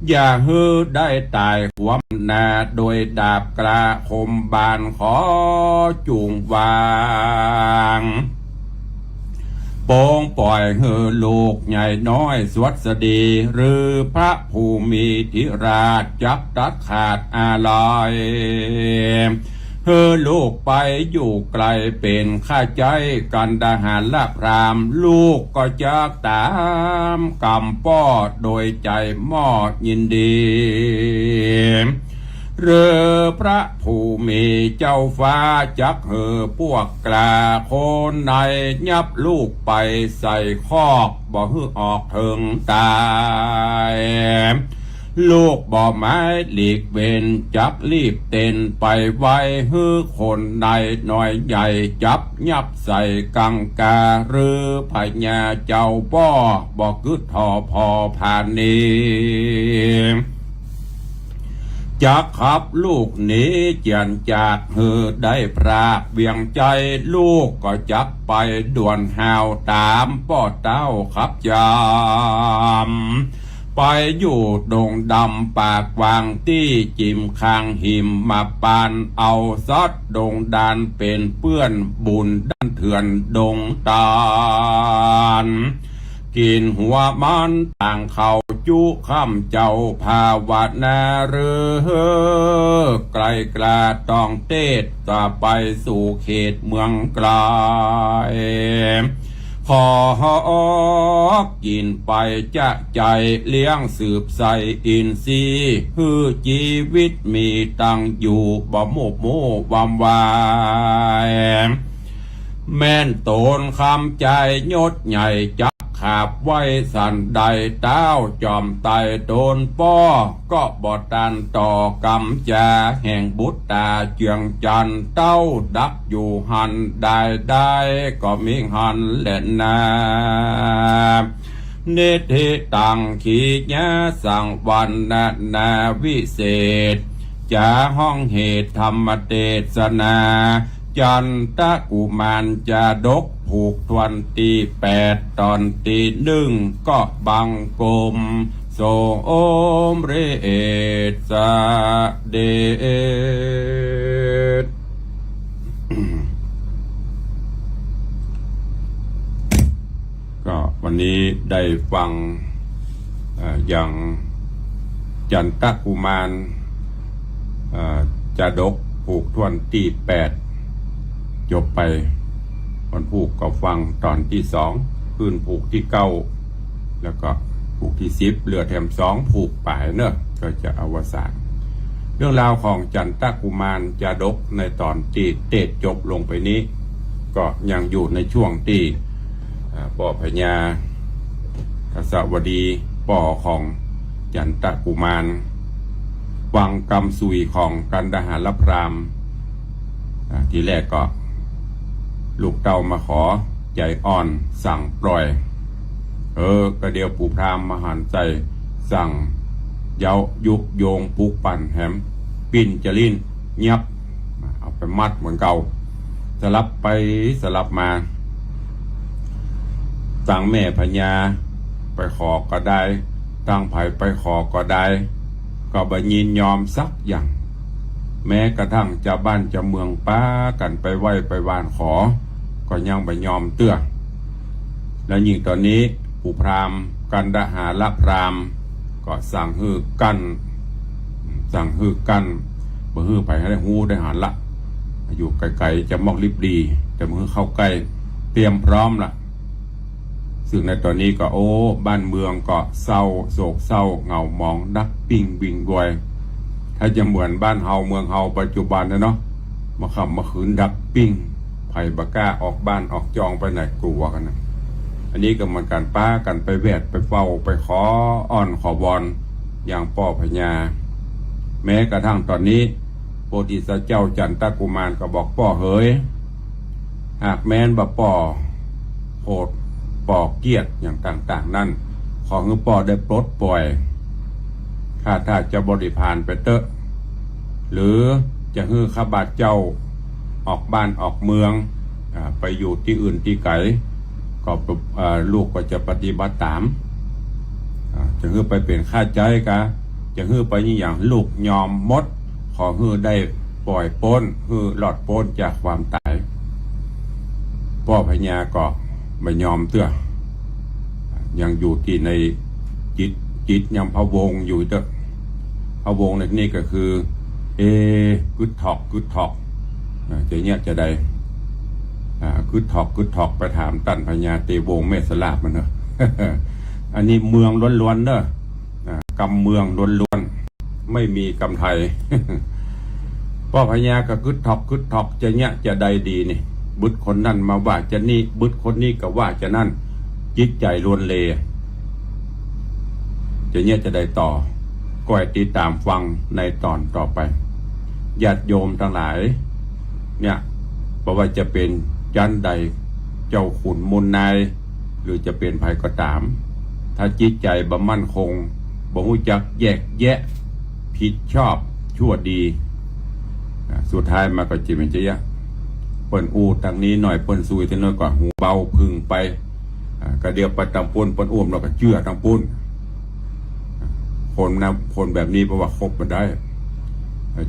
อย่าหื้อได้ต๋ายความหน้า โดยดาบกล้าคมบาน ขอจุ่งวาง โป๋ง ปล่อยหื้อลูกใหญ่น้อยสวัสดี หรือพระผู้มีธิราชจักตัดขาดอาลัย หื้อลูกไปอยู่ไกลเป๋นข้าใจ๊กันดหารพราหมณ์ ลูกก็จักต๋ามกำป้อโดยใจ๋มอบยินดี หรือพระผู้มีเจ้าฟ้าจักหื้อปวกกล้าคนไหนยับลูกไปใส่คอก บ่หื้อออกเถิงต๋าย ลูกบ่หมายหลีกเว้น จักรีบเต้นไปไว หื้อคนไหนน้อยใหญ่จับยับใส่กังกา หรือพญาเจ้าป้อบ่กึ๊ดถ่อผ่อผลาญหนี จักขับลูกหนีเจียนจากหื้อได้พรากเวียงใจ๋ ลูกก็จักไปด่วนห่าวต๋ามป้อเต้าขับจำ ไปอยู่ดงดำปากกว้างตี้จิมข้างหิมมาปาน เอาสัตว์ดงดานเป๋นเปื้อนบุญดันเถื่อนดงตาน กิ๋นหัวมันต่างเขาจุค่ำเจ้าภาวนา หรือไกลกล้าต้องเตศ จะไปสู่เขตเมืองไกล ขอกิ๋นไปจะใจ๋เลี้ยงสืบใส่อินทรีย์ หื้อจีวิตมีตังอยู่บ่หมบหมู่วำวาย แม่นต๋นคำใจ๋ยศใหญ่จักขาบไว้สันใด เต้าจอมไตรโตนป้อก็บ่ตันต่อกำจา แห่งบุตตาเจืองจันทร์ เต้าดักอยู่หั้นได้ได้ ก็มีหั้นแลนา นิทธิตังขีญาสังวรรณนาวิเศษ จ๋าฮ้องเหตุธรรมเตสนา จันตกุมารจาดกผูกถ้วนตี้แปด ต๋อนตี้นึ่งก็บังคมสมเร็จเสด็จ ก็วันนี้ได้ฟัง เอ่อ อย่างจันตกุมาร เอ่อ จาดกผูกถ้วนตี้แปด จบไป วันพูกก็ฟังต๋อนตี้สอง คืนผูกตี้เก้า แล้วก็ผูกตี้สิบ เหลือแถมสองผูกป๋ายเนอะ ก็จะอวสาน เรื่องราวของจันตกุมารจาดกในต๋อนตี้เตศน์จบลงไปนี้ ก็ยังอยู่ในช่วงตี้ อ่า ป้อพญาทัสสวดี ป้อของจันตกุมาร ฟังกำสุยของกันดหารพราหมณ์ อ่า ทีแรกก็ลูกเต้ามาขอ ใจ๋อ่อนสั่งปล่อย เออ ก็เดี๋ยวปู่พราหมณ์มหันต์ใจ๋สั่งเย้ายุยงปลุกปั่นแหม ปิ้นจะลิ้น ยับ เอาไปมัดเหมือนเก่า สลับไปสลับมา ตังแม่พญาไปขอก็ได้ ตังใผไปขอก็ได้ ก็บ่ยินยอมสักอย่าง แม้กระทั่งจาวบ้านจาวเมืองปากั๋นไปไหว้ไปวานขอ ก็ยังบ่ยอมเตื้อ แล้วยิ่งต๋อนนี้ปู่พราหมณ์กันดหารพราหมณ์ ก็สั่งหื้อกั้น สั่งหื้อกั้น บ่หื้อใผได้ฮู้ได้หันละ อยู่ไก๋ๆ จะมอกลิบดี จะบ่หื้อเข้าใก้ เตรียมพร้อมละ ซึ่งในต๋อนนี้ก็ โอ้ บ้านเมืองก็เศร้า โศกเศร้า เหงาหมอง ดักปิ้งวิงวอย ถ้าจะเหมือนบ้านเฮาเมืองเฮาปัจจุบันนะเนาะ เมื่อค่ำเมื่อคืนดักปิ้ง ใผบ่กล้าออกบ้านออกจองไปไหน กลัวกั๋นนะ อันนี้ก็เหมือนกั๋น ปากั๋นไปแวดไปเฝ้าไปขออ้อนขอวอน อย่างป้อพญา แม้กระทั่งต๋อนนี้ โพธิสัตว์เจ้าจันตกุมารก็บอก ป้อเหย หากแม้นบ่าป้อโหดป้อเกลียดอย่างต่างๆ นั้น ขอหื้อป้อได้ปลดปล่อย ข้าทาสเจ้าบริพารไปเต๊อะ หรือจะหื้อข้าบาทเจ้าออกบ้านออกเมือง อ่า ไปอยู่ตี้อื่นตี้ไก๋ ก็ อ่า ลูกก็จะปฏิบัติต๋าม อ่า จะหื้อไปเป๋นข้าใจ๊กา จะหื้อไปอย่าง ลูกยอมหมด ขอหื้อได้ปล่อยป๊น หื้อรอดป๊นจากความต๋าย ป้อพญาก็บ่ยอมเตื้อ ยังอยู่ตี้ในจิต จิตยังพะวงอยู่เต๊อะ พะวงในนี้ก็คือ เอ กึ๊ดถอก กึ๊ดถอก อ่า จะเยียะจาใด อ่า กึ๊ดถอก กึ๊ดถอก ไปถามต้านพญาเตวงศ์แม่สลาบมันเถอะ อันนี้เมืองล้วนๆ เด้อ อ่า กำเมืองล้วนๆ ไม่มีกำไทย ป้อพญาก็กึ๊ดถอก กึ๊ดถอก จะเยียะจาใดดีนี่ บึดคนนั้นมาว่าจานี้ บึดคนนี้ก็ว่าจานั้น จิตใจ๋ลวนเล จะเยียะจาใดต่อ ก็ให้ติดต๋ามฟังในต๋อนต่อไป ญาติโยมตังหลาย เนี่ย บ่ว่าจะเป๋นจั๊นใด เจ้าขุนมูลนาย หรือจะเป๋นใผก็ต๋าม ถ้าจิตใจ๋บ่มั่นคง บ่ฮู้จักแยกแยะ ผิดชอบชั่วดี อ่า สุดท้ายมาก็จะเป๋นจาเยียะ เปิ้นอู้ตังนี้หน้อย เปิ้นซุยตังโน้น ก็หูเบาผึ่งไป อ่า ก็เดี๋ยวไปต๋ามปุ้น เปิ้นอู้แล้วก็เจื้อต๋ามปุ้น คนนะ คนแบบนี้บ่ว่าคบบ่ได้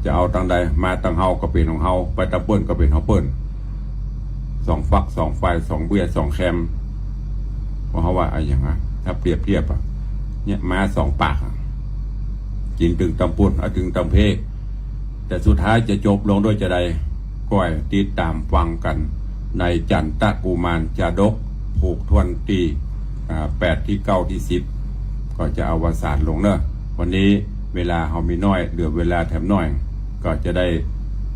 จะเอาตังใด มาตังเฮาก็เป๋นของเฮา ไปตังเปิ้นก็เป๋นของเปิ้น สองฝักสองฝ่าย สองเบี้ยสองแคม เพราะเฮาว่าอะหยังอะ ถ้าเปรียบเทียบอะ เนี่ย ม้าสองปากอะ กิ๋นตึงต๋ามปุ้น เอาตึงต๋ามเพ แต่สุดท้ายจะจบลงด้วยจาใด ก็ให้ติดต๋ามฟังกั๋นในจันตกุมารจาดก ผูกถ้วนตี้ อ่า แปดตี้เก้าตี้สิบ ก็จะอวสานลงเนาะ วันนี้เวลาเฮามีน้อย เหลือเวลาแถมน้อย ก็จะได้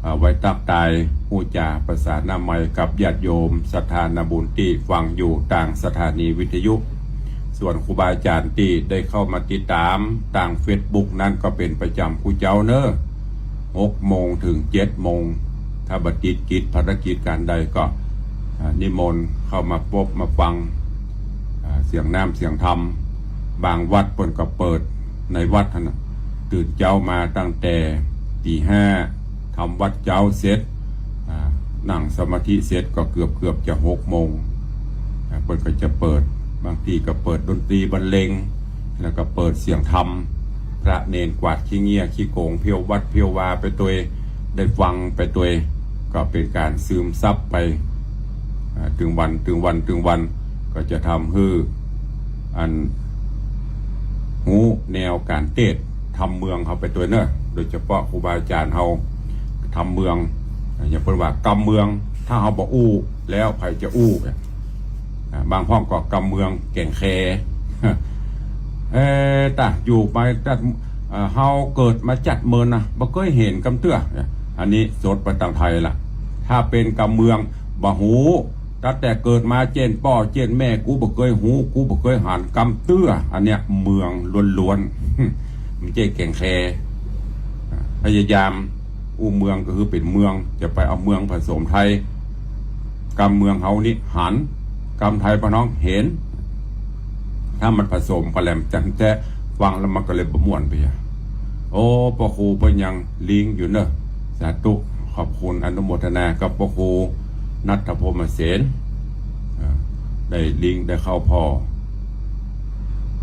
อ่า ไว้ตั๊กตาย อู้จ๋าประสานามัยกับญาติโยมศรัทธานาบุญตี้ฟังอยู่ตางสถานีวิทยุ ส่วนครูบาอาจ๋ารย์ตี้ได้เข้ามาติดต๋ามตางเฟซบุ๊กนั้นก็เป๋นประจำกู้เจ๊าเนาะ หกโมงเถิงเจ็ดโมง ถ้าบ่ติดกิจภารกิจก๋านใดก็ อ่า นิมนต์เข้ามาปบมาฟัง อ่า เสียงน้ำเสียงธรรม บางวัดเปิ้นก็เปิดในวัดหั้นน่ะ ตื่นเจ๊ามาตั้งแต่ตี๋ห้า ทำวัตรเจ๊าเสร็จ อ่า นั่งสมาธิเสร็จก็เกือบๆ จะหกโมง อ่า เปิ้นก็จะเปิด บางตี้ก็เปิดดนตรีบรรเลง แล้วก็เปิดเสียงธรรม พระเณรกวาดขี้เงี้ยขี้โกงเผี้ยววัดเผี้ยววาไปตวย ได้ฟังไปตวย ก็เป๋นก๋านซึมซับไป อ่า ตึงวัน ตึงวัน ตึงวัน ก็จะทำหื้อ อัน ฮู้แนวก๋านเตสน์ธรรมเมืองเฮาไปตวยเนาะ โดยเฉพาะครูบาอาจ๋ารย์เฮาธรรมเมือง อ่า อย่างเปิ้นว่ากำเมือง ถ้าเฮาบ่อู้แล้วใผจะอู้ อ่า บางพ่องก็กำเมืองแก่งแค เอ๊ะ ตะ อยู่ไปตะ เอ่อ เฮาเกิดมาจัดเมินนะ บ่เกยหันกำเตื้อ อันนี้สดไปตางไทยละ ถ้าเป๋นกำเมือง บ่ฮู้ ตั้งแต่เกิดมาเจ๊นป้อเจ๊นแม่ กูบ่เกยฮู้ กูบ่เกยหันกำเตื้อ อันเนี้ยเมืองล้วนๆ บ่ใจ้แก่งแค พยายามอู้เมืองก็คือเป๋นเมือง จะไปเอาเมืองผสมไทย กำเมืองเฮานี่หัน กำไทยปะน้องเห็น ถ้ามันผสมปะแหลมจันแต๊ ฟังแล้วมันก็เลยบ่ม่วนไปอะ โอ้ ป้อครูเปิ้นยังลิงก์อยู่เนาะ สาธุ ขอบคุณอนุโมทนากับป้อครูณัฐพรหมเสน อ่า ได้ลิงก์ได้เข้าผ่อ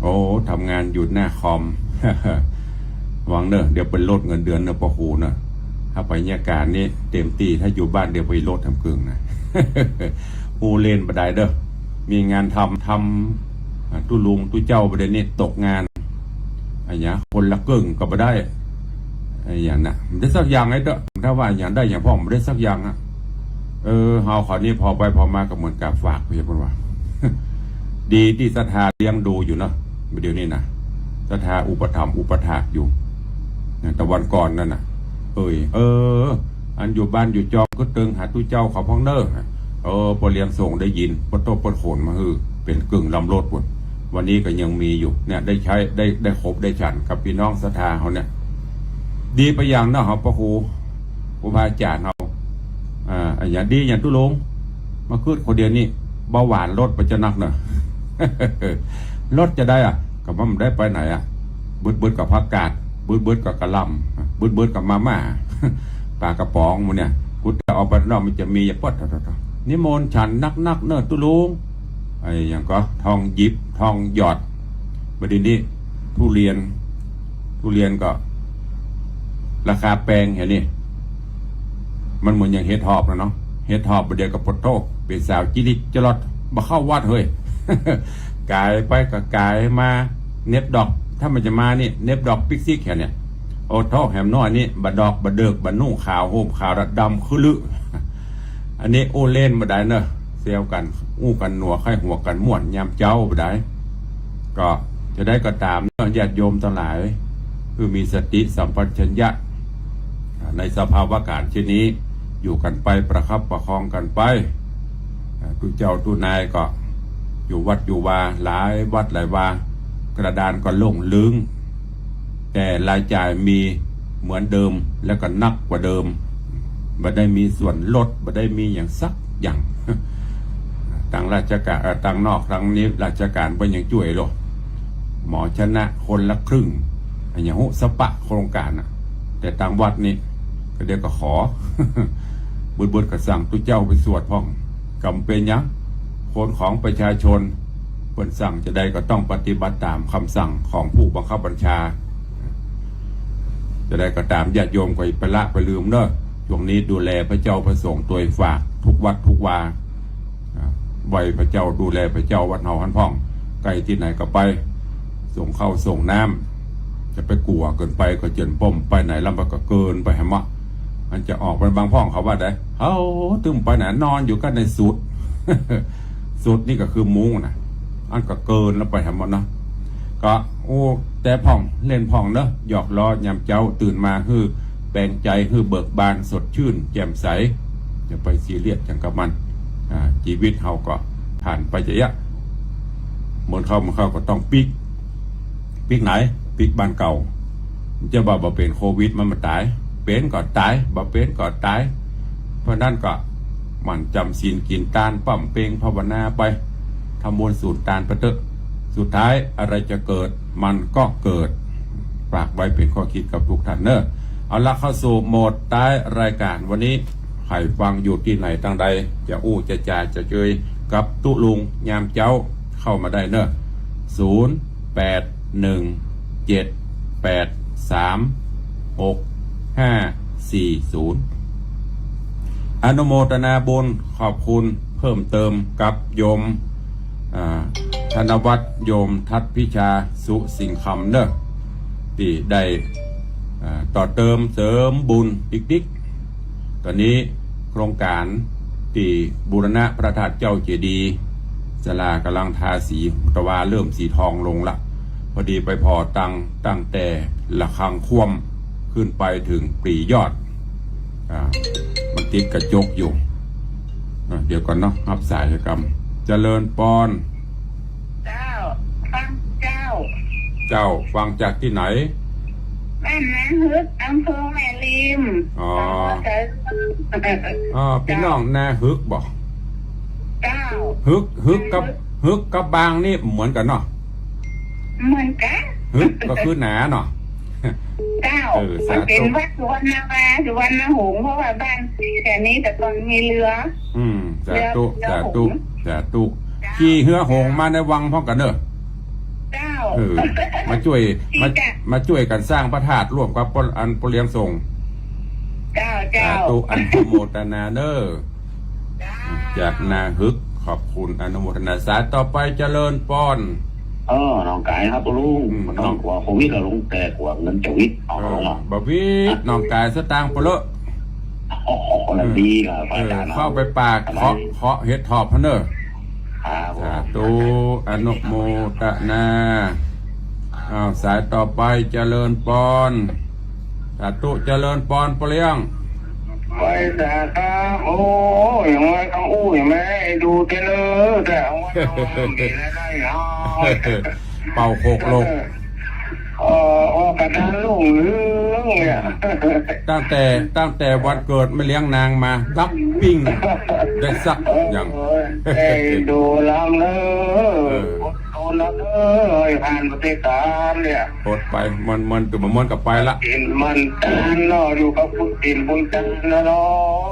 โอ้ ทำงานอยู่หน้าคอม หวังเนาะ เดี๋ยวเปิ้นลดเงินเดือนเนาะป้อครูเนาะ ถ้าไปเยียะก๋านนี่เต๋มตี้ ถ้าอยู่บ้านเดี๋ยวไปลดแถมเกิ่งนะ อู้เล่นบ่ได้เนาะ มีงานทำ ทำ อ่า ตุ๊ลุงตุ๊เจ้าบ่ได้นี่ตกงาน อะหยัง คนละเกิ่งก็บ่ได้ อะหยังน่ะ บ่ได้สักอย่างเลยเต๊อะ ถ้าว่าอะหยังได้อะหยังพ่อง บ่ได้สักอย่างอะ เออ เฮาคราวนี้ผ่อไปผ่อมาก็เหมือนก๋าฝากไป เปิ้นว่า ดีตี้ศรัทธาเลี้ยงดูอยู่เนาะ เดี๋ยวนี้นะ ศรัทธาอุปถัมภ์อุปถากอยู่ นะ แต่วันก่อนนั่นน่ะ เอ่ย เออ อันอยู่บ้านอยู่จองก็เติงหาตุ๊เจ้าเขาพ่องเน่อ เออ ป้อเลี้ยงส่งได้ยิน ป้อโต้ป้อโขนมาหื้อ เป๋นกึ่งลำรถปุ้น วันนี้ก็ยังมีอยู่ เนี่ย ได้ใช้ ได้ ได้ครบได้ฉันกับปี้น้องศรัทธาเฮาเนี่ย ดีไปอย่างเนาะ เฮาป้อครู ครูบาอาจ๋ารย์เฮา อ่า อะหยังดีอย่างตุ๊ลุง มาคึดคนเดียวนี่ เบาหวานลดไปจะนักเนาะ ลดจะได้อะ ก็มันบ่ได้ไปไหนอะ บึดๆ กับผักกาด บึดๆ กับกะหล่ำ บึดๆ กับมาม่า ปลากระป๋องหมู่เนี่ย กูจะออกไปนอกมันจะมีอย่าปอด นิมนต์ฉันนักๆ เนาะตุ๊ลุง ไอ้หยังก็ทองหยิบทองหยอด บัดนี้ทุเรียน ทุเรียนก็ราคาแปงเหียนี่ มันเหมือนอย่างเห็ดหอบนะเนาะ เห็ดหอบบ่าเดี่ยวก็ปะโต้ เป๋นสาวจิริกจรอด บ่เข้าวัดเฮ้ย แก ก๋ายไปก็ก๋ายมา เหน็บดอก ถ้ามันจะมานี่ เหน็บดอกปิ๊กซิกแค่เนี่ย โอ้โธ่ แหมน้อยนี่ บ่ดอกบ่เดิก บ่นุ่งขาว ห่มขาว ดำคือลือ อันนี้อู้เล่นบ่ได้เนอะ แซวกั๋น อู้กั๋นหนัว ใค่หัวกั๋นม่วน ยามเจ๊าบ่ได้ ก็จะใดก็ต๋ามเนอะ ญาติโยมตังหลาย คือมีสติสัมปชัญญะ ในสภาวะก๋ารณ์เช่นนี้ อยู่กั๋นไป ประคับประคองกั๋นไป อ่า ตุ๊เจ้าตุ๊นายก็อยู่วัดอยู่วา หลายวัดหลายวา กระดานก็โล่งลึง แต่รายจ่ายมีเหมือนเดิม แล้วก็หนักกว่าเดิม บ่ได้มีส่วนลด บ่ได้มีหยังสักอย่าง ตังราชก๋าร เอ่อ ตังนอกตังในราชก๋ารบ่ยังจ้วยเลย หมอชนะคนละครึ่ง อะหยังฮู้ สปะโครงก๋ารน่ะ แต่ตังวัดนี่ ก็เดี๋ยวก็ขอ เบิดๆ ก็สั่งตุ๊เจ้าไปสวดพ่อง ก็บ่เป๋นหยัง คนของประชาชน เปิ้นสั่งจะใดก็ต้องปฏิบัติต๋ามกำสั่งของผู้บังคับบัญชา จะใดก็ต๋าม ญาติโยมก็อย่าไปละไปลืมเนอะ ช่วงนี้ดูแลพระเจ้าพระสงฆ์ตวยฝากทุกวัดทุกวา อ่า ไหว้พระเจ้า ดูแลพระเจ้าวัดเฮาหั้นพ่อง ใก้ตี้ไหนก็ไป ส่งข้าวส่งน้ำ จะไปกั๋วเกินไป ก็เจิ่นป้อมไปไหนแล้วมันก็เกินไปแหมเนาะ อันจะออกไปบางพ่องเขาว่าได เฮาตึงไปไหน นอนอยู่กั๋นในสุด สุดนี่ก็คือมุ้งน่ะ อันก็เกินแล้วไปแหมเนาะ ก็ โอ้ แต่พ่องเล่นพ่องเนอะ หยอกล้อยามเจ๊า ตื่นมาหื้อแปลงใจ๋ หื้อเบิกบาน สดชื่น แจ่มใส อย่าไปซีเรียสหยังกับมัน อ่า จีวิตเฮาก็ผ่านไปจะเอี้ยะ เหมือนเข้า เหมือนเข้าก็ต้องปิ๊ก ปิ๊กไหน ปิ๊กบ้านเก่า จะว่าบ่เป๋นโควิดมันบ่ต๋าย เป๋นก็ต๋าย บ่เป๋นก็ต๋าย เพราะนั้นก็หมั่นจำศีลกิ๋นตาน ป้ำเป็งภาวนาไป ทำบุญสูนตานไปเต๊อะ สุดท้ายอะไรจะเกิดมันก็เกิด ฝากไว้เป๋นข้อคิดกับทุกท่านเนอะ เอาละ เข้าสู่โหมดท้ายรายการวันนี้ ใผฟังอยู่ตี้ไหนตางใด จะอู้จะจ๋าจะเจยกับตุ๊ลุงยามเจ๊า เข้ามาได้เนอะ ศูนย์ แปด หนึ่ง เจ็ด แปด สาม หก ห้า สี่ ศูนย์ อนุโมทนาบุญขอบคุณเพิ่มเติมกับโยม อ่า ธนวัฒน์ โยมทัศน์พิชา สุสิงห์คำเนอะ ตี้ได้ อ่า ต่อเติมเสริมบุญปิ๊กๆ ต๋อนนี้โครงก๋ารตี้บูรณะพระธาตุเจ้าเจดีย์ ศาลาก่ำลังทาสี ตะวาเริ่มสีทองลงละ พอดีไปผ่อตัง ตั้งแต่ระฆังคว่ำขึ้นไปเถิงปรี๋ยอด อ่า มันติดกระจกอยู่ อ่า เดี๋ยวก่อนเนาะ ฮับสายก่อน เจริญปอน เจ้า ฟังเจ้า เจ้า ฟังจากตี้ไหน บ้านนาฮึก อำเภอแม่ริม อ๋อ จังหวัดชัยภูมิ อ๋อ ปี้น้องนาฮึกบ่ เจ้า ฮึก ฮึกกับ นาฮึก ฮึกกับบางนี่เหมือนกั๋นเนาะ เหมือนกั๋น ฮึกก็คือหนาเนาะ เจ้า เออ มันเป๋น สาธุ วัดสุวรรณวา สุวรรณหงส์ เพราะว่าบ้านแถวนี้แต่ก่อนมีเฮือ อืม สาธุ เฮือ สาธุ เฮือหงส์ สาธุ เจ้า ขี่เฮือหงส์มาในวังพ่องกั๋นเนอะ เจ้า เออ มาจ้วย มา มาจ้วยกั๋นสร้างพระธาตุร่วมกับป้อ อันป้อเลี้ยงส่ง เจ้า เจ้า สาธุ อนุโมทนาเนอะ เจ้า จากนาฮึก ขอบคุณ อนุโมทนา สายต่อไป เจริญปอน เออ น้องก๋ายครับลุง อืม บ่ต้องกั๋วโควิดละลุง แต่กั๋วเงินจะวิด เอา เออ ลุงเนาะ บ่วิด น้องก๋ายสตางค์เปาะเลอะ โอ้โห คนละดีครับ เออ อาจ๋ารย์ เข้าไปปาก สบาย เคาะ เคาะเห็ดถอบหั้นเนอะ ครับผม สาธุ อนุโมทนา อ้าว สายต่อไป เจริญปอน สาธุ เจริญปอน ป้อเลี้ยง ไหว้สาครับ โอ้ย ยังไงคำอู้ยังไม่ได้ดูเทรลเลอร์ แต่ว่าเรามีรายได้เนาะ เป่าโขกโลก เออ เอ่อ ออกกระดานลุ่งลึงเนี่ย ตั้งแต่ ตั้งแต่วันเกิดแม่เลี้ยงนางมา ดับปิ้ง ได้สักอย่าง เออ ได้ดูลำเนอะ เออ อดทนนะเออ ให้ผ่านประเทศกาลเนี่ย อดไป มัน มัน มันก็ไปละ กิ๋นมันตานเนาะ อยู่กับคุณกิ๋นคุณตานนะเนา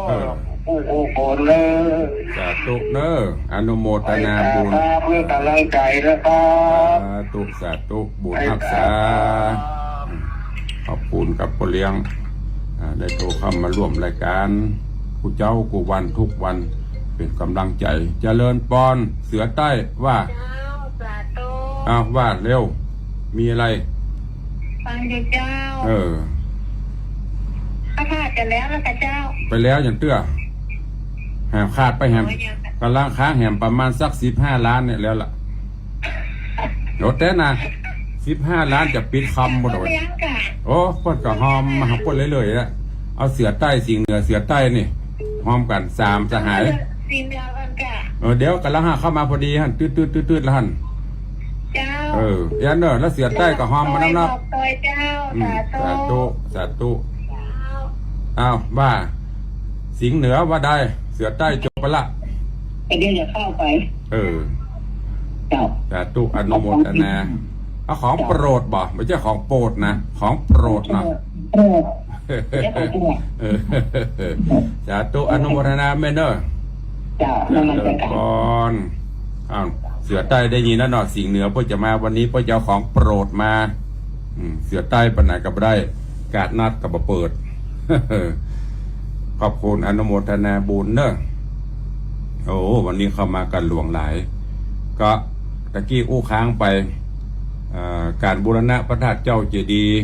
ะ เออ ผู้โอ้โหเนอะ สาธุเนอะ อนุโมทนาบุญ ให้สาธุเพื่อกำลังใจนะครับ สาธุ สาธุ บุญฮักษา ให้สาธุ ขอบคุณกับป้อเลี้ยง อ่า ได้โทรเข้ามาร่วมรายก๋าน กู้เจ๊ากู้วันทุกวัน เป๋นกำลังใจ๋ เจริญปอน เสือใต้ว่า เจ้า สาธุ อ้าว ว่าเร็ว มีอะไร ฟังอยู่เจ้า เออ พระธาตุจะแล้วแล้วค่ะเจ้า ไปแล้วยังเตื้อ แหมขาดไปแหม โอ้ย ยังค่ะ ก๋ำลังค้างแหมประมาณสักสิบห้าล้านเนี่ยแล้วล่ะ โหลดแต่นะ สิบห้าล้านจะปิดคำบ่โดย ยังค่ะ โอ้ เปิ้นก็ฮอมมาหาเปิ้นเรื่อยๆ ละ เอาเสือใต้สิงห์เหนือเสือใต้นี่ ฮอมกั๋นสามสหาย สิงห์เหนือก่อนค่ะ เออ เดี๋ยวก๋ำลังหาเข้ามาพอดีหั้น ตึ๊ดๆๆๆ แล้วหั้น เจ้า เออ อันเนอะ แล้วเสือใต้ก็ฮอมมานำเนาะ ขอบคุณเจ้า อืม สาธุ สาธุ สาธุ เจ้า อ้าว ว่า สิงห์เหนือว่าได้ เสือใต้จบไปละ แต่เดี๋ยวจะเข้าไป เออ เจ้า สาธุ อนุโมทนา เอาของโปรดบ่ บ่ใจ้ของโปรดนะ ของโปรดเนาะ โปรด เดี๋ยวของโปรด เออ สาธุ อนุโมทนาแม่เนอะ เจ้า นมัสการ ก่อน อ้าว เสือใต้ได้ยินแล้วเนาะ สิงห์เหนือเปิ้นจะมาวันนี้ เปิ้นจะเอาของโปรดมา อืม เสือใต้ไปไหนก็บ่ได้ ก๋าดนัดก็บ่เปิด ขอบคุณ อนุโมทนาบุญเนอะ โอ้ วันนี้เข้ามากั๋นหลวงหลาย ก็ตะกี้อู้ค้างไป เอ่อ ก๋านบูรณะพระธาตุเจ้าเจดีย์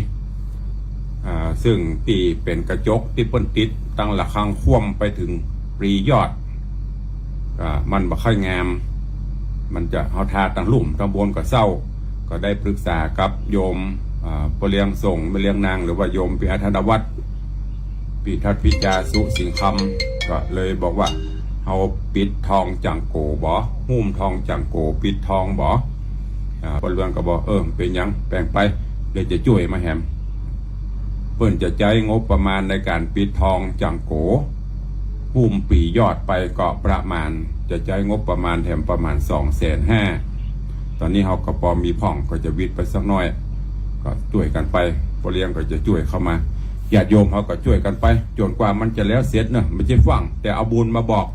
อ่า ซึ่งตี้เป๋นกระจกตี้เปิ้นติดตั้งระฆังคว่ำไปเถิงปลียอด อ่า มันบ่ค่อยงาม มันจะ เฮาทาตังลุ่มตังบนก็เศร้า ก็ได้ปรึกษากับโยม อ่า ป้อเลี้ยงส่งแม่เลี้ยงนาง หรือว่าโยมปิยะธนวัฒน์ ปิทัศน์พิจาสุสิงห์คำ ก็เลยบอกว่า เฮาปิดทองจั่งโก๋บ่ หุ้มทองจั่งโก๋ ปิดทองบ่ อ่า ป้อเลี้ยงก็บอก เออ เป๋นหยัง แป๋งไป เดี๋ยวจะจ้วยมาแหม เปิ้นจะใจ๊งบประมาณในก๋านปิดทองจั่งโก๋ หุ้มปลียอดไปก็ประมาณ จะใจ๊งบประมาณแหมประมาณสองแสนห้า ต๋อนนี้เฮาก็ปอมีพ่อง ก็จะวิดไปสักหน้อย ก็จ้วยกั๋นไป ป้อเลี้ยงก็จะจ้วยเข้ามา ญาติโยมเฮาก็จ้วยกั๋นไป จ๋นกว่ามันจะแล้วเสร็จเนอะ บ่ใจ้ฟั่ง แต่เอาบุญมาบอก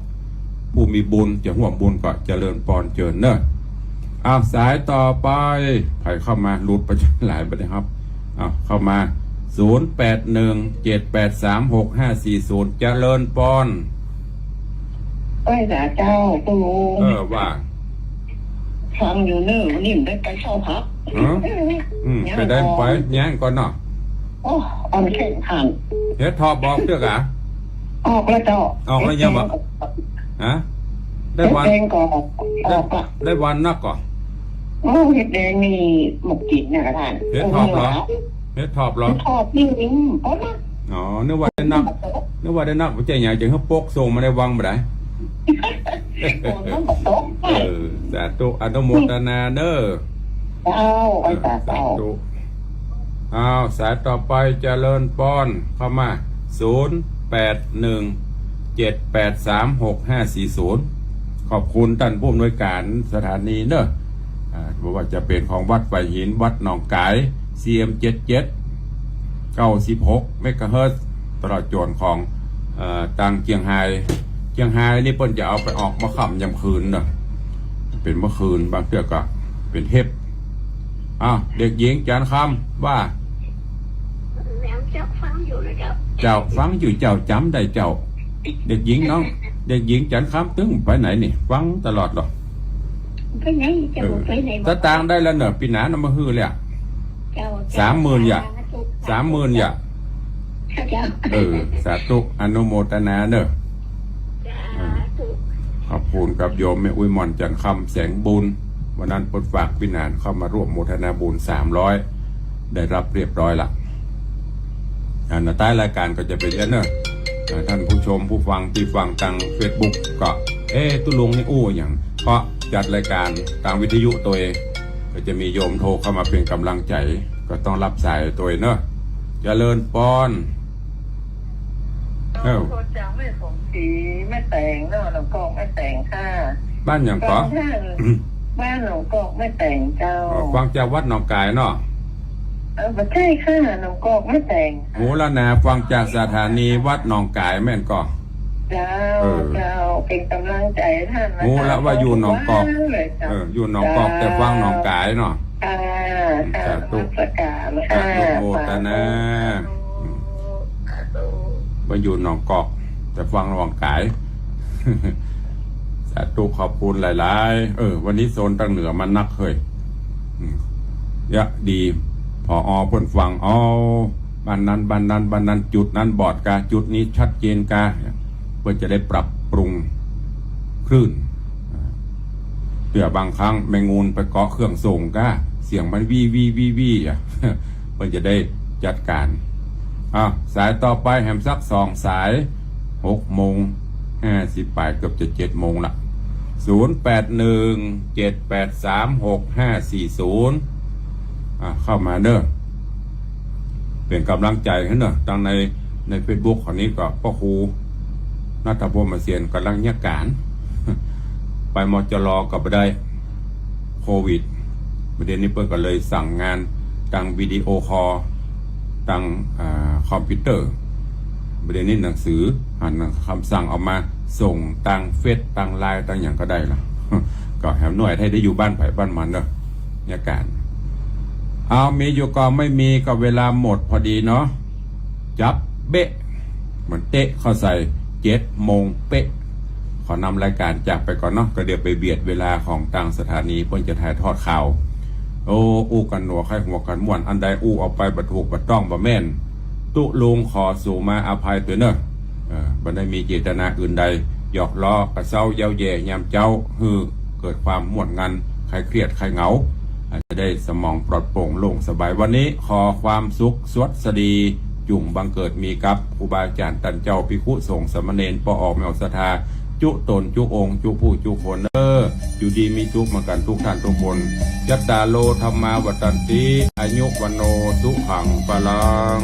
ผู้มีบุญจะฮ่วมบุญก็เจริญปอนเจิญเนอะ อ้าว สายต่อไป ใผเข้ามา หลุดไปหลายบ่ได้ฮับ อ้าว เข้ามา ศูนย์แปดหนึ่ง เจ็ดแปดสาม หกห้าสี่ศูนย์ เจริญปอน ไหว้สาเจ้า ปู่ เออ ว่า ฟังอยู่เนอะ วันนี้บ่ได้ไปเซ้าพัก ฮะ อืม ยัง ไปได้ ก่อน ไป ยังก่อนเนาะ โอ้ อ่อนแข้งขัน เฮ็ดถอบออกเตื้อกะ ออกแล้วเจ้า ออกแล้วยังบ่ เฮ็ดแดงก็ ฮะ ได้วัน เฮ็ดแดงก็ออก ได้ ออกละ ได้วันนักก่อ โอ้ เฮ็ดแดงนี่หมกกิ๋นนะกะท่าน เฮ็ดถอบเหรอ โอ้ เฮ็ดถอบเหรอ เฮ็ดถอบนี่ อืม ปกนะ อ๋อ นึกว่าได้นัก นึกว่าได้นัก บ่ใจ้หยัง จะหื้อปกส่งมาในวังบ่ได้ ฝนมันบ่ตก เออ สาธุ อนุโมทนาเนอะ เจ้า ไหว้สาเจ้า สาธุ อ้าว สายต่อไป เจริญปอน เข้ามา ศูนย์แปดหนึ่ง เจ็ดแปดสาม หกห้าสี่ศูนย์ ขอบคุณต้านผู้อำนวยก๋านสถานีเนอะ อ่า บ่ว่าจะเป๋นของวัดไผ่หิน วัดหนองก๋าย ซีเอ็มเจ็ดเจ็ด เก้าสิบหกเมกะเฮิรตซ์ ตลอดจ๋นของ เอ่อ ตางเจียงฮาย เจียงฮายนี่เปิ้นจะเอาไปออกเมื่อค่ำยามคืนเนอะ เป๋นเมื่อคืน บางเตื้อก็เป๋นเทป อ้าว เด็กหญิงจันทร์คำว่า แหมเจ้าฟังอยู่นะเจ้า เจ้าฟังอยู่เจ้าจ๋ำได้เจ้า เด็กหญิงน้อง เด็กหญิงจันทร์คำตึงไปไหนนี่ ฟังตลอดเหรอ ไปไหนเจ้า เออ ไปไหน สตางค์ได้แล้วเนอะ ปี๋หน้านำมาหื้อเลยอะ เจ้า สามหมื่นอย่า สาธุ สามหมื่นอย่า เจ้า เออ สาธุ อนุโมทนาเนอะ สาธุ ขอบคุณกับโยมแม่อุ๊ยหม่อนจันทร์คำแสงบุญ วันนั้นเปิ้นฝากปี๋หน้าเข้ามาร่วมโมทนาบุญสามร้อย ได้รับเรียบร้อยละ อ่า ในท้ายรายก๋านก็จะเป๋นอย่างเนอะ อ่า ต้านผู้ชมผู้ฟังตี้ฟังตางเฟซบุ๊กก็ เอ๊ะ ตุ๊ลุงนี่อู้หยัง เพราะจัดรายก๋านตางวิทยุตวย ก็จะมีโยมโทรเข้ามาเป๋นก๋ำลังใจ๋ ก็ต้องฮับสายตวยเนอะ เจริญปอน เอ้า โทรจากแม่สมศรีแม่แตงเนาะ หนองกอกแม่แตงค่ะ บ้านหยังเกาะ บ้าน บ้านหนองกอกแม่แตงเจ้า อ๋อ ฟังจากวัดหนองก๋ายเนาะ เออ บ่ใจ้ค่ะ หนองกอกแม่แตง ฮู้แล้วนะ ฟังจากสถานีวัดหนองก๋ายแม่นก่อ เจ้า เออ เจ้า เป๋นก๋ำลังใจ๋ต้านนะคะ ฮู้แล้วว่าอยู่หนองกอก ทุกวันเลยเจ้า เออ อยู่หนองกอก เจ้า แต่ฟังหนองก๋ายเนาะ ค่ะ ค่ะ สาธุ นมัสก๋านค่ะ อนุโมทนา สาธุ อืม สาธุ ว่าอยู่หนองกอก แต่ฟังหนองก๋าย สาธุ ขอบคุณหลายๆ เออ วันนี้โซนตางเหนือมานักเฮ้ย เยียะดี ผอ.เปิ้นฟัง อ้อ บ้านนั้น บ้านนั้น บ้านนั้น จุดนั้นบอดกา จุดนี้ชัดเจนกา เปิ้นจะได้ปรับปรุงคลื่น เตื้อบางครั้งแมงงูนไปเกาะเครื่องส่งกา เสียงมันวี้ วี้ วี้ วี้ อะ เปิ้นจะได้จัดการ อ่ะ สายต่อไปแหมสักสองสาย หกโมงห้าสิบปลาย เกือบจะเจ็ดโมงละ ศูนย์แปดหนึ่ง เจ็ดแปดสาม หกห้าสี่ศูนย์ อ่ะ เข้ามาเน่อ เป๋นก๋ำลังใจ๋หื้อเน่อ ตังใน ในเฟซบุ๊กของนี้ก็ป้อครูณัฐพล มาเสียน ก่ำลังเยียะก๋าน ไป มจร ก็บ่ได้ โควิด บ่าเดี่ยวนี้เปิ้นก็เลยสั่งงานตางวิดีโอคอล ตาง อ่า คอมพิวเตอร์ บ่าเดี่ยวนี้หนังสือ หันกำสั่งออกมา ส่งตางเฟซ ตางไลน์ ตางหยังก็ได้ละ ก็แหมหน่วยไทยได้อยู่บ้านใผบ้านมันเนาะ เยียะก๋าน เอา มีอยู่ก่อ ไม่มีก็เวลาหมดพอดีเนาะ จับเป๊ะ เหมือนเตะเข้าใส่ เจ็ดโมงเป๊ะ ขอนำรายก๋านจากไปก่อนเนาะ ก็เดี๋ยวไปเบียดเวลาของตางสถานีเปิ้นจะถ่ายทอดข่าว โอ้ อู้กั๋นหนัวใค่หัวกั๋นม่วน อันใดอู้ออกไปบ่ถูกบ่ต้องบ่แม่น ตุ๊ลุงขอสูมาอภัยตวยเน่อ เออ บ่ได้มีเจตนาอื่นใด หยอกล้อกระเซ้าเย้าแย่ยามเจ๊า หื้อเกิดความม่วนงัน คลายเครียดคลายเหงา อาจจะได้สมองปลอดโปร่งโล่งสบาย วันนี้ขอความสุขสวัสดี จุ่งบังเกิดมีกับครูบาอาจ๋ารย์ต้านเจ้า ภิกขุสงฆ์สามเณร ป้ออ่องแม่ศรัทธา จุ๊ต๋นจุ๊องค์จุ๊ผู้จุ๊คนเน่อ อยู่ดีมีสุขเหมือนกั๋นทุกท่านทุกคน จัตตาโร ธัมมา วัฑฒันติ อายุ วัณโณ สุขัง พลัง